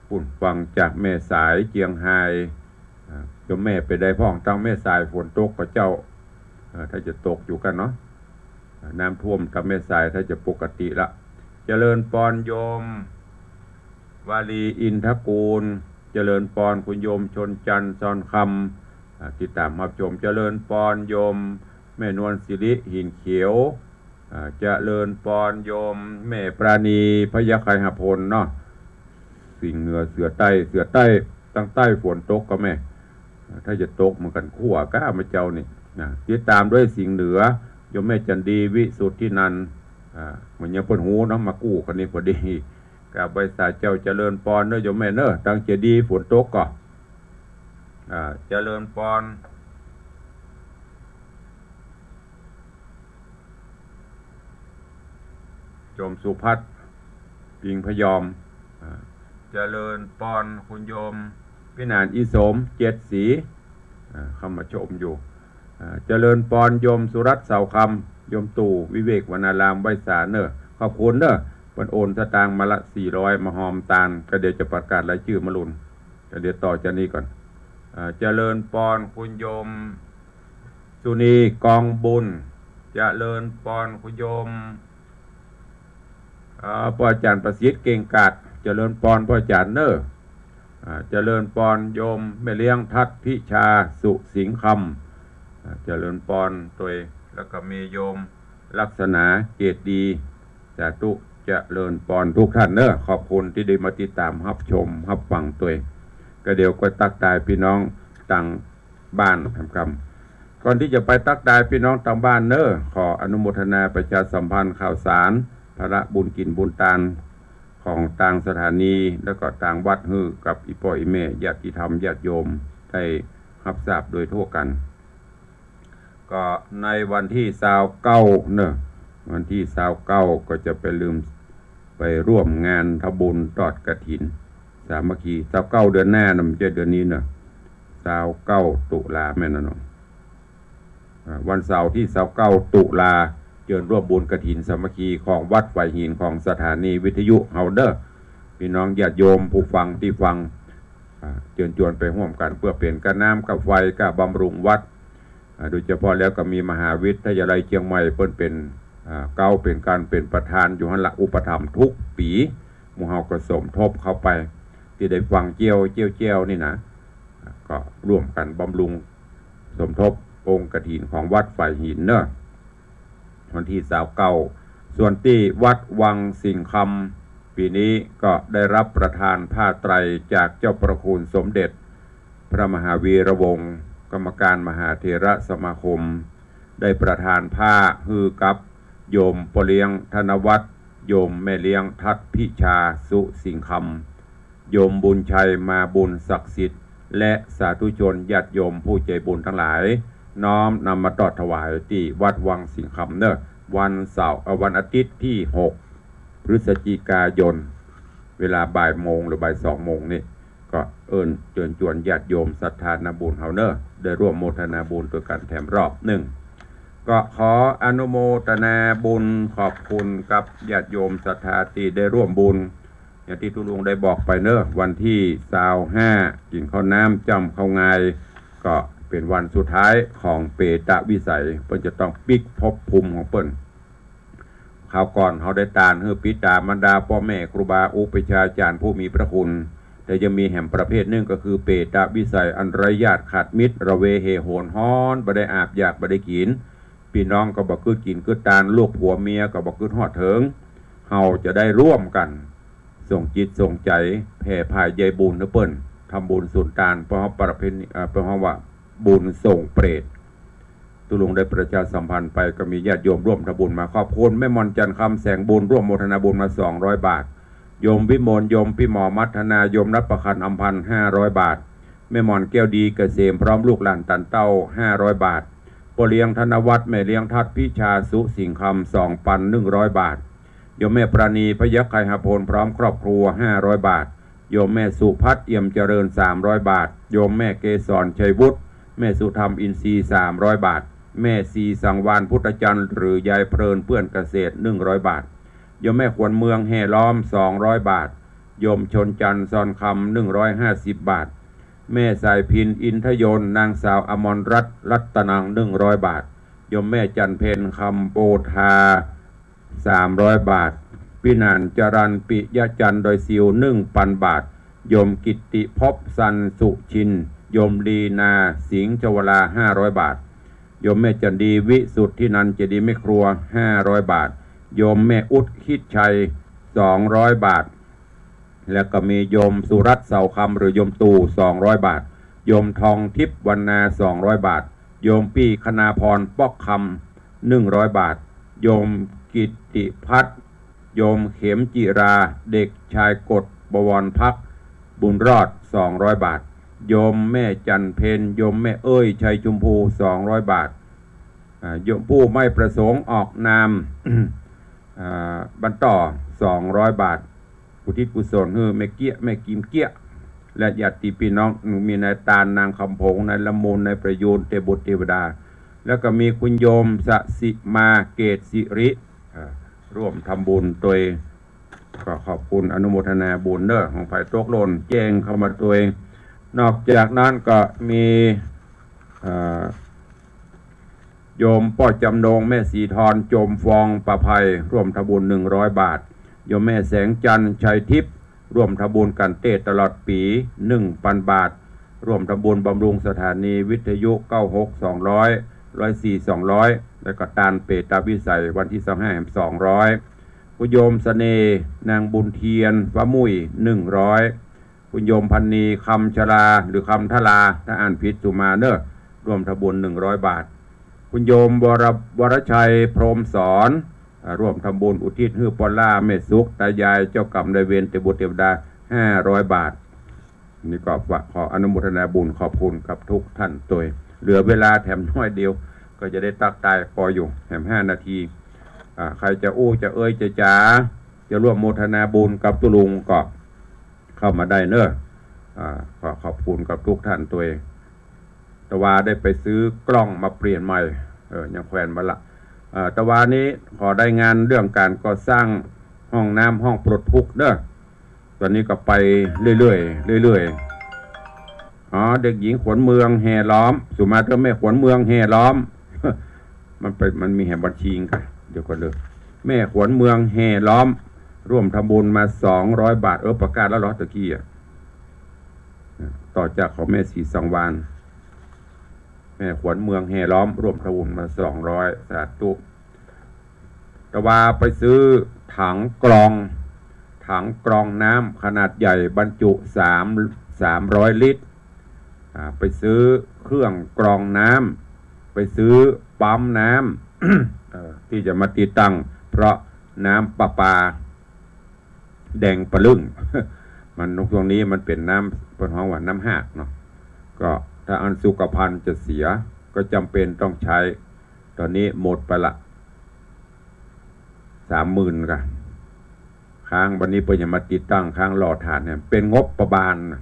ปุ้นฟังจากแม่สาย เจียงฮาย อ่า โยมแม่เป๋นใดพ่อง ตางแม่สายฝนตกก่อเจ้า อ่า ถ้าจะตกอยู่กั๋นเนาะ อ่า น้ำท่วมตางแม่สายถ้าจะปกติละ เจริญปอนโยม วาลี อินทกูล เจริญปอนคุณโยมชนจันทร์ ซอนคำ อ่า ติดตามฮับชม เจริญปอนโยมแม่นวลสิริ หินเขียว อ่า เจริญปอนโยมแม่ปราณี พยัคฆไคหพลเนาะ สิงห์เหนือ เสือใต้ เสือใต้ ตางใต้ฝนตกก่อแม่ อ่า ถ้าจะตกเหมือนกั๋น คั้วก้ามาเจ้านี่นะ ติดตามด้วยสิงห์เหนือ โยมแม่จันดี วิสุทธินันท์ อ่า เหมือนยังเปิ้นฮู้เนาะ มากู้กั๋นนี่พอดี กราบไหว้สาเจ้า เจริญปอนเนาะโยมแม่เนาะ ตางเจดีย์ฝนตกก่อ อ่า เจริญปอน โยมสุพัฒน์ ปิงพยอม อ่า เจริญปอนคุณโยมพินาน อีสม เจ็ดสี อ่า เข้ามาชมอยู่ อ่า เจริญปอนโยมสุรัตน์ เสาคำ โยมตู่ วิเวกวนาราม ไหว้สาเนาะ ขอบคุณเนาะ เปิ้นโอนสตางค์มาละสี่ร้อย มาฮอมตาน ก็เดี๋ยวจะประกาศรายจื้อมะลุน ก็เดี๋ยวต่อจากนี้ก่อน อ่า เจริญปอนคุณโยมสุนี กองบุญ เจริญปอนคุณโยม อ่า ป้ออาจ๋ารย์ประสิทธิ์ เก่งกาจ เจริญปอนป้ออาจ๋ารย์เนาะ อ่า เจริญปอนโยมแม่เลี้ยงทัศน์พิชา สุสิงห์คำ อ่า เจริญปอนตวย แล้วก็มีโยมลักษณา เกตดี สาธุ เจริญปอนทุกท่านเนาะ ขอบคุณตี้ได้มาติดตามฮับชมฮับฟังตวย ก็เดี๋ยวก็ตั๊กตายปี้น้องตาง บ้านกำกำ ก่อนตี้จะไปตั๊กตายปี้น้องตางบ้านเนาะ ขออนุโมทนาประชาสัมพันธ์ข่าวสาร ภาระบุญกิ๋นบุญตาน ของตางสถานี แล้วก็ตางวัดหื้อกับอี่ป้ออี่แม่ ญาติธรรมญาติโยม ได้ฮับทราบโดยทั่วกั๋น ก็ในวันตี้ซาวเก้าเนาะ วันตี้ซาวเก้าก็จะไปลืม ไปร่วมงานทำบุญตอดกฐินสามัคคี ซาวเก้าเดือนหน้านะ บ่ใจ้เดือนนี้เนาะ ซาวเก้าตุลาแม่นนะเนาะ อ่า วันเสาร์ตี้ซาวเก้าตุลา เจิญร่วมบุญกฐินสามัคคีของวัดฝายหินของสถานีวิทยุเฮาเด้อ ปี้น้องญาติโยมผู้ฟังตี้ฟัง อ่า เจิญจวนไปฮ่วมกั๋นเปื้อเป๋นก้าน้ำก้าไฟก้าบำรุงวัด อ่า โดยเฉพาะแล้วก็มีมหาวิทยาลัยเจียงใหม่เปิ้นเป๋น อ่า เก๊าเป๋นกลางเป๋นประธานอยู่หั้นละ อุปถัมภ์ทุกปี๋ หมู่เฮาก็สมทบเข้าไป ตี้ได้ฟังเจียวเจียวเจียวนี่นะ อ่า ก็ร่วมกั๋นบำรุงสมทบองค์กฐินของวัดฝายหินเนาะ วันตี้ซาวเก้า ส่วนตี้วัดวังสิงห์คำ ปี๋นี้ก็ได้ฮับประทานผ้าไตรจากเจ้าพระคุณสมเด็จพระมหาวีระวงศ์ กรรมการมหาเถรสมาคม ได้ประทานผ้าหื้อกับโยมป้อเลี้ยงธนวัฒน์ โยมแม่เลี้ยงทัดพิชาสุสิงห์คำ โยมบุญชัยมาบุญศักดิ์สิทธิ์ และสาธุชนญาติโยมผู้ใจ๋บุญตังหลาย น้อมนำมาตอดถวายตี้วัดวังสิงห์คำเน่อ วันเสาร์ เอ่อ วันอาทิตย์ตี้หกพฤศจิกายน เวลาบ่ายโมงหรือบ่ายสองโมงนี่ ก็เอิ้นเจิญจวนญาติโยมศรัทธานาบุญเฮาเน่อ ได้ร่วมโมทนาบุญตวยกั๋นแถมรอบนึ่ง ก็ขออนุโมทนาบุญขอบคุณกับญาติโยมศรัทธาตี้ได้ร่วมบุญ อย่างตี้ตุ๊ลุงได้บอกไปเน่อ วันตี้ซาวห้า กิ๋นข้าวน้ำจ้ำข้าวงาย ก็เป๋นวันสุดท้ายของเปตวิสัย เปิ้นจะต้องปิ๊กภพภูมิของเปิ้น คราวก่อนเฮาได้ตานหื้อปิต๋ามารดาป้อแม่ครูบาอุปัชฌาจารย์ผู้มีพระคุณ แต่ยังมีแหมประเภทนึ่งก็คือเปตวิสัยอันไร้ญาติขาดมิตร ระเวเหโหนฮ้อน บ่ได้อาบอยากบ่ได้กิ๋น ปี้น้องก็บ่กึ๊ดกิ๋นกึ๊ดตาน ลูกผัวเมียก็บ่กึ๊ดฮอดเถิง เฮาจะได้ร่วมกั๋น ส่งจิตส่งใจ๋ แผ่ผายใยบุญหื้อเปิ้น ทำบุญสุนตาน เพราะประเพณี เอ่อ เพราะว่าบุญส่งเปรต ตุ๊ลุงได้ประชาสัมพันธ์ไป ก็มีญาติโยมร่วมทำบุญมา ขอบคุณแม่หม่อนจันทร์คำแสงบุญ ร่วมโมทนาบุญมาสองร้อยบาท โยมวิมล โยมปี้หมอมัทนา โยมรัตน์ประคันอำพันธ์ ห้าร้อยบาท แม่หม่อนแก้วดีเกษม พร้อมลูกหลานตันเต้า ห้าร้อยบาท ป้อเลี้ยงธนวัฒน์ แม่เลี้ยงทัดพิชาสุสิงห์คำ สองพันหนึ่งร้อยบาท โยมแม่ปราณี พยัคฆ์ไคหพล พร้อมครอบครัว ห้าร้อยบาท โยมแม่สุพัฒน์ เอี่ยมเจริญ สามร้อยบาท โยมแม่เกสร ชัยวุฒิ แม่สุธรรม อินทรีย์ สามร้อยบาท แม่ศรีสังวาลย์ พุทธจันทร์ หรือยายเพลิน เปื้อนเกษตร หนึ่งร้อยบาท โยมแม่ขวัญเมือง แห่ล้อม สองร้อยบาท โยมชนจันทร์ ซอนคำ หนึ่งร้อยห้าสิบบาท แม่สายพิณ อินทยนต์ นางสาวอมรรัตน์ รัตนัง หนึ่งร้อยบาท โยมแม่จันทร์เพ็ญ คำโปธา สามร้อยบาท ปี้หนานจรัญ ปิยะจันทร์ ดอยสิว หนึ่งพันบาท โยมกิตติภพ สันสุชิน โยมลีนา สิงห์ชวลา ห้าร้อยบาท โยมแม่จันดี วิสุทธินันท์ เจดีย์แม่ครัว ห้าร้อยบาท โยมแม่อุ๊ด คิดชัย สองร้อยบาท แล้วก็มีโยมสุรัตน์ เสาคำ หรือโยมตู่ สองร้อยบาท โยมทองทิพย์ วรรณา สองร้อยบาท โยมปี้ คณาพร ป๊อกคำ หนึ่งร้อยบาท โยมกิตติพัฒน์ โยมเข็มจิรา เด็กชายกฤษบวรภักดิ์ บุญรอด สองร้อยบาท โยมแม่จันทร์เพ็ญ โยมแม่เอ้ย ชัยชมพู สองร้อยบาท อ่า โยมผู้ไม่ประสงค์ออกนาม อ่า บ้านต่อ สองร้อยบาท อุทิศกุศลหื้อแม่เกี้ย แม่กิมเกี้ย และญาติปี้น้อง มีนายตาน นางคำผง นายละมุน นายประยูร เตบุตรเทวดา แล้วก็มีคุณโยมสสิมา เกตสิริ อ่า ร่วมทำบุญตวย ก็ขอบคุณอนุโมทนาบุญเน่อ ของใผตกหล่นแจ้งเข้ามาตวย นอกจากนั้นก็มี เอ่อ โยมป้อจำนง แม่ศรีธร โจมฟอง ประไพ ร่วมทำบุญ หนึ่งร้อยบาท โยมแม่แสงจันทร์ ชัยทิพย์ ร่วมทำบุญกั๋นเต๊อะตลอดปี๋ หนึ่งพันบาท ร่วมทำบุญบำรุงสถานีวิทยุ เก้าหก สองร้อย ร้อยสี่ สองร้อย แล้วก็ตานเปตวิสัยวันตี้ซาวห้า สองร้อย คุณโยมเสน่ห์ นางบุญเทียน ฟ้ามุ่ย หนึ่งร้อย คุณโยมพันนี คำชลา หรือคำทลา ถ้าอ่านผิดสุมาเน่อ ร่วมทำบุญ หนึ่งร้อยบาท คุณโยมวร วรชัย พรหมสอน อ่า ร่วมทำบุญอุทิศหื้อป้อหล้า แม่สุข ตายาย เจ้ากรรมนายเวร เตบุตรเทวดา ห้าร้อยบาท นี่ก็ฝากขออนุโมทนาบุญขอบคุณกับทุกท่านตวย เหลือเวลาแถมน้อยเดียว ก็จะได้ตั๊กตายปออยู่ แถมห้านาที อ่า ใผจะอู้จะเอ้ยจะจ๋า จะร่วมโมทนาบุญกับตุ๊ลุงก็เข้ามาได้เน่อ อ่า ขอขอบคุณกับทุกท่านตวย ตะวาได้ไปซื้อกล้องมาเปลี่ยนใหม่ เออ ยังแขวนบ่ละ เอ่อ ตะวานี้ขอได้งานเรื่องก๋านก่อสร้างห้องน้ำห้องปลดทุกข์เน่อ ต๋อนนี้ก็ไปเรื่อยๆ เรื่อยๆ อ๋อ เด็กหญิงขวัญเมืองแห่ล้อม สุมาเตอร์ แม่ขวัญเมืองแห่ล้อม มันไป มันมีแหมบัญชีกั๋น เดี๋ยวก่อนเน่อ แม่ขวัญเมืองแห่ล้อม ร่วมทำบุญมา สองร้อยบาท เออ ประกาศแล้วเหรอตะกี้อะ ต่อจากของแม่ศรีสังวาลย์ แม่ขวัญเมืองแห่ล้อม ร่วมทำบุญมา สองร้อย สาธุ ตะวาไปซื้อถังกรอง ถังกรองน้ำขนาดใหญ่บรรจุสาม สามร้อยลิตร อ่า ไปซื้อ เครื่องกรองน้ำ ไปซื้อปั๊มน้ำ เอ่อ ตี้จะมาติดตั้ง เพราะน้ำประปาแดงปะลึ่ง มัน ช่วงนี้มันเป๋นน้ำ เปิ้นฮ้องว่าน้ำหากเนาะ ก็ถ้าอันสุขภัณฑ์จะเสีย ก็จ๋ำเป๋นต้องใจ๊ ต๋อนนี้หมดไปละ สามหมื่น ก่ะ ค้าง วันนี้เปิ้นจะมาติดตั้ง ค้างรอถ่านเนี่ย เป๋นงบประมาณน่ะ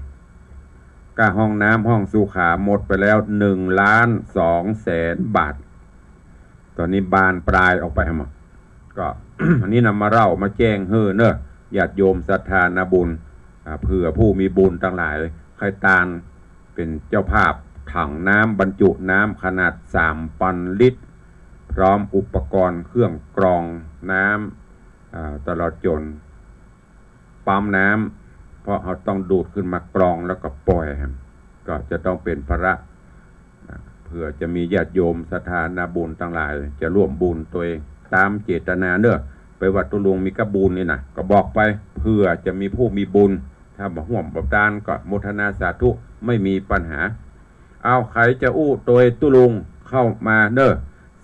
ก้าห้องน้ำห้องสุขาหมดไปแล้ว หนึ่งล้านสองแสนบาท ต๋อนนี้บานปลายออกไปหมด ก็ อันนี้นำมาเล่ามาแจ้งหื้อเนาะ ญาติโยมศรัทธานาบุญ อ่า เผื่อผู้มีบุญตังหลาย ใค่ตานเป๋นเจ้าภาพ ถังน้ำบรรจุน้ำขนาดสามปันลิตร พร้อมอุปกรณ์เครื่องกรองน้ำ อ่า ตลอดจ๋นปั๊มน้ำ เพราะเฮาต้องดูดขึ้นมากรองแล้วก็ป่อย ก็จะต้องเป๋นภาระ นะ เผื่อจะมีญาติโยมศรัทธานาบุญตังหลาย จะร่วมบุญตวยต๋ามเจตนาเนาะ ไปวัดตุ๊ลุงมีก้าบุญนี่นะ ก็บอกไป เผื่อจะมีผู้มีบุญ ถ้าบ่ฮ่วมบ่ตานก็โมทนาสาธุ ไม่มีปัญหา เอา ใผจะอู้ตวยตุ๊ลุงเข้ามาเนาะ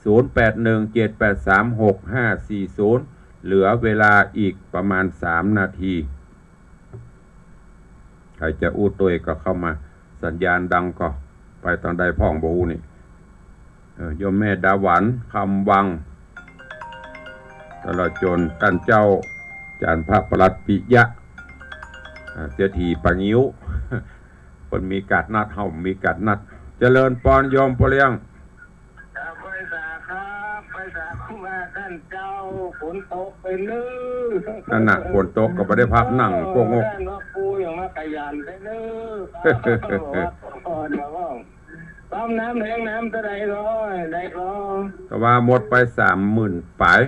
ศูนย์แปดหนึ่งเจ็ดแปดสามหกห้าสี่ศูนย์ เหลือเวลาอีกประมาณสามนาที ใผจะอู้ตวยก็เข้ามา สัญญาณดังก็ไปตางใดพ่องบ่ฮู้นี่ เออ โยมแม่ดาหวัน คำวัง ตลอดจ๋นต้านเจ้า จารย์พระประหลัดปิยะ อ่า เศรษฐีป่างิ้ว เปิ้นมีก๋านนัด เฮามีก๋านนัด เจริญปอนโยมป้อเลี้ยง ครับ ไหว้สาครับ ไหว้สาครูบาต้านเจ้า ฝนตกไปเน้อ นั่นน่ะ ฝนตกก็บ่ได้พักนั่ง โอ้ โกงก ต้านว่าปู่ยังมาขยันไปเน้อ ครับ ครับ ปั๊มน้ำแฮงน้ำเต้าใดก่อ ใดก่อ ก็ว่าหมดไปสามหมื่นป๋าย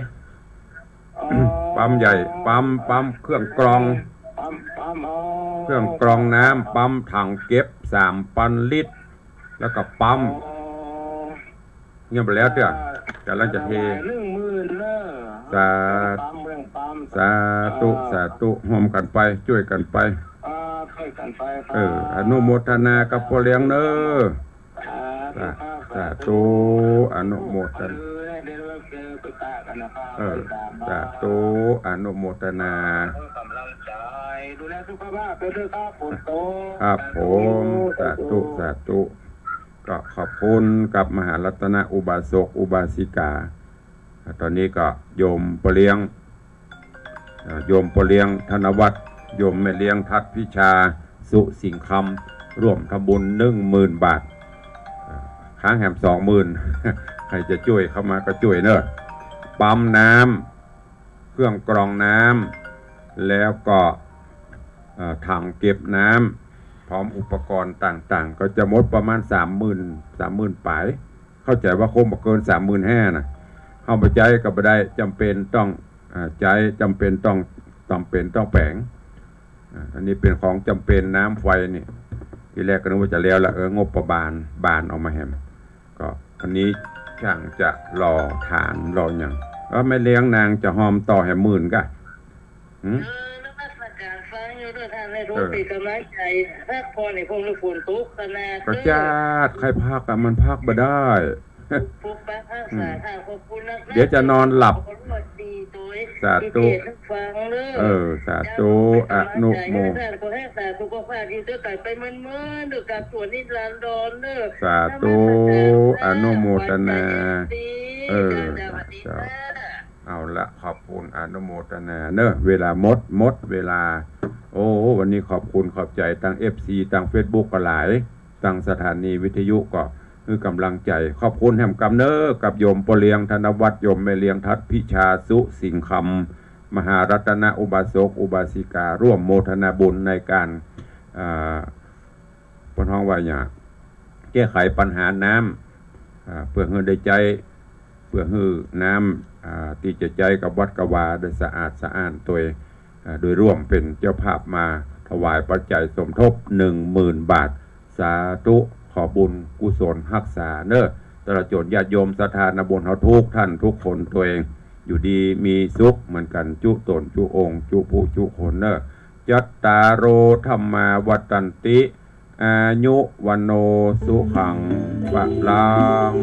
อ๋อ ปั๊มใหญ่ ปั๊ม ปั๊มเครื่องกรอง ปั๊ม ปั๊ม อ๋อ เครื่องกรองน้ำ ปั๊มถังเก็บสามปันลิตร แล้วก็ปั๊ม อ๋อ เงียบไปแล้วเตื้อ อ่า ก๋ำลังจะเท หนึ่งหมื่นเน้อ สา ปั๊ม เรื่องปั๊ม สาธุ อ่า สาธุ ฮ่วมกั๋นไป จ้วยกั๋นไป อ่า จ้วยกั๋นไปครับ เออ อนุโมทนากับป้อเลี้ยงเน้อ สาธุครับ สาธุ สาธุ อนุโมทนา เออ เดี๋ยวเราเจอไปปะกันนะครับ เออ ไปตาม สาธุ อนุโมทนา เออ ก๋ำลังใจ๋ ดูแลสุขภาพไปด้วยครับ ฝนตก ครับผม สาธุ สาธุ สาธุ ก็ขอบคุณกับมหารัตนอุบาสกอุบาสิกา ต๋อนนี้ก็โยมป้อเลี้ยง เอ่อ โยมป้อเลี้ยงธนวัฒน์ โยมแม่เลี้ยงทัดพิชา สุสิงห์คำ ร่วมทำบุญหนึ่งหมื่นบาท เอ่อ ค้างแหมสองหมื่น ใผจะจ้วยเข้ามาก็จ้วยเน้อ ปั๊มน้ำ เครื่องกรองน้ำ แล้วก็ เอ่อ ถังเก็บน้ำ พร้อมอุปกรณ์ต่างๆ ก็จะหมดประมาณสามหมื่น สามหมื่นป๋าย เข้าใจ๋ว่าคงบ่เกินสามหมื่นห้านะ เฮาบ่ใจ๊ก็บ่ได้ จ๋ำเป๋นต้อง อ่า ใจ๊ จ๋ำเป๋นต้อง จ๋ำเป๋นต้องแป๋ง อ่า อันนี้เป๋นของจ๋ำเป๋น น้ำไฟนี่ ทีแรกก็นึกว่าจะแล้วละ เออ งบประมาณบานออกมาแหม ก็อันนี้ช่างจะหล่อถ่านหล่อหยัง แล้วแม่เลี้ยงนางจะฮอมต่อแหมหมื่นก่ะ หืม เออ นมัสการฟังอยู่เน้อต้าน ให้ทุก เออ เป๋นก๋ำลังใจ๋ พักผ่อนให้ผม ฝนตกขนาด ก็ เออ จ๊าด ใค่พักอะ มันพักบ่ได้ ปกปักรักษา อืม ค่ะ ขอบคุณนัก เดี๋ยวจะนอนหลับ ขอรวยดีโตย สาธุ เขตฟังเน้อ เออ สาธุ เจ้า อนุโม ขอให้รักษาสุขภาพอยู่ด้วยกันไปเมินๆ ด้วยกันส่วนนิรันดรเน้อ สาธุ นมัสการค่ะ อนุโมทนา ขวัญใจเอฟซี เออ จ้า สวัสดีค่ะ เอาละ ขอบคุณ อนุโมทนาเน้อ เวลาหมด หมดเวลา โอ้ วันนี้ขอบคุณขอบใจ๋ตังเอฟซี ตังเฟซบุ๊กก็หลาย ตังสถานีวิทยุก็หื้อก๋ำลังใจ๋ ขอบคุณแหมกำเน้อ กับโยมป้อเลี้ยงธนวัฒน์ โยมแม่เลี้ยงทัดพิชา สุสิงห์คำ มหารัตนอุบาสกอุบาสิกา ร่วมโมทนาบุญในก๋าน อ่า เปิ้นฮ้องว่าหยัง แก้ไขปัญหาน้ำ อ่า เปื้อหื้อได้ใจ๊ เปื้อหื้อน้ำ อ่า ตี้จะใจ๊กับวัดกับวาได้สะอาดสะอ้านโตย อ่า โดยร่วมเป๋นเจ้าภาพมาถวายปัจจัยสมทบหนึ่งหมื่นบาท สาธุ ขอบุญกุศลฮักษาเน้อ ตลอดจ๋นญาติโยมศรัทธานาบุญเฮาทุกต้านทุกคนโตย อยู่ดีมีสุขเหมือนกั๋นจุ๊ต๋นจุ๊องค์จุ๊ผู้จุ๊คนเน้อ จัตตาโร ธัมมา วัฑฒันติ อายุ วัณโณ สุขัง พลัง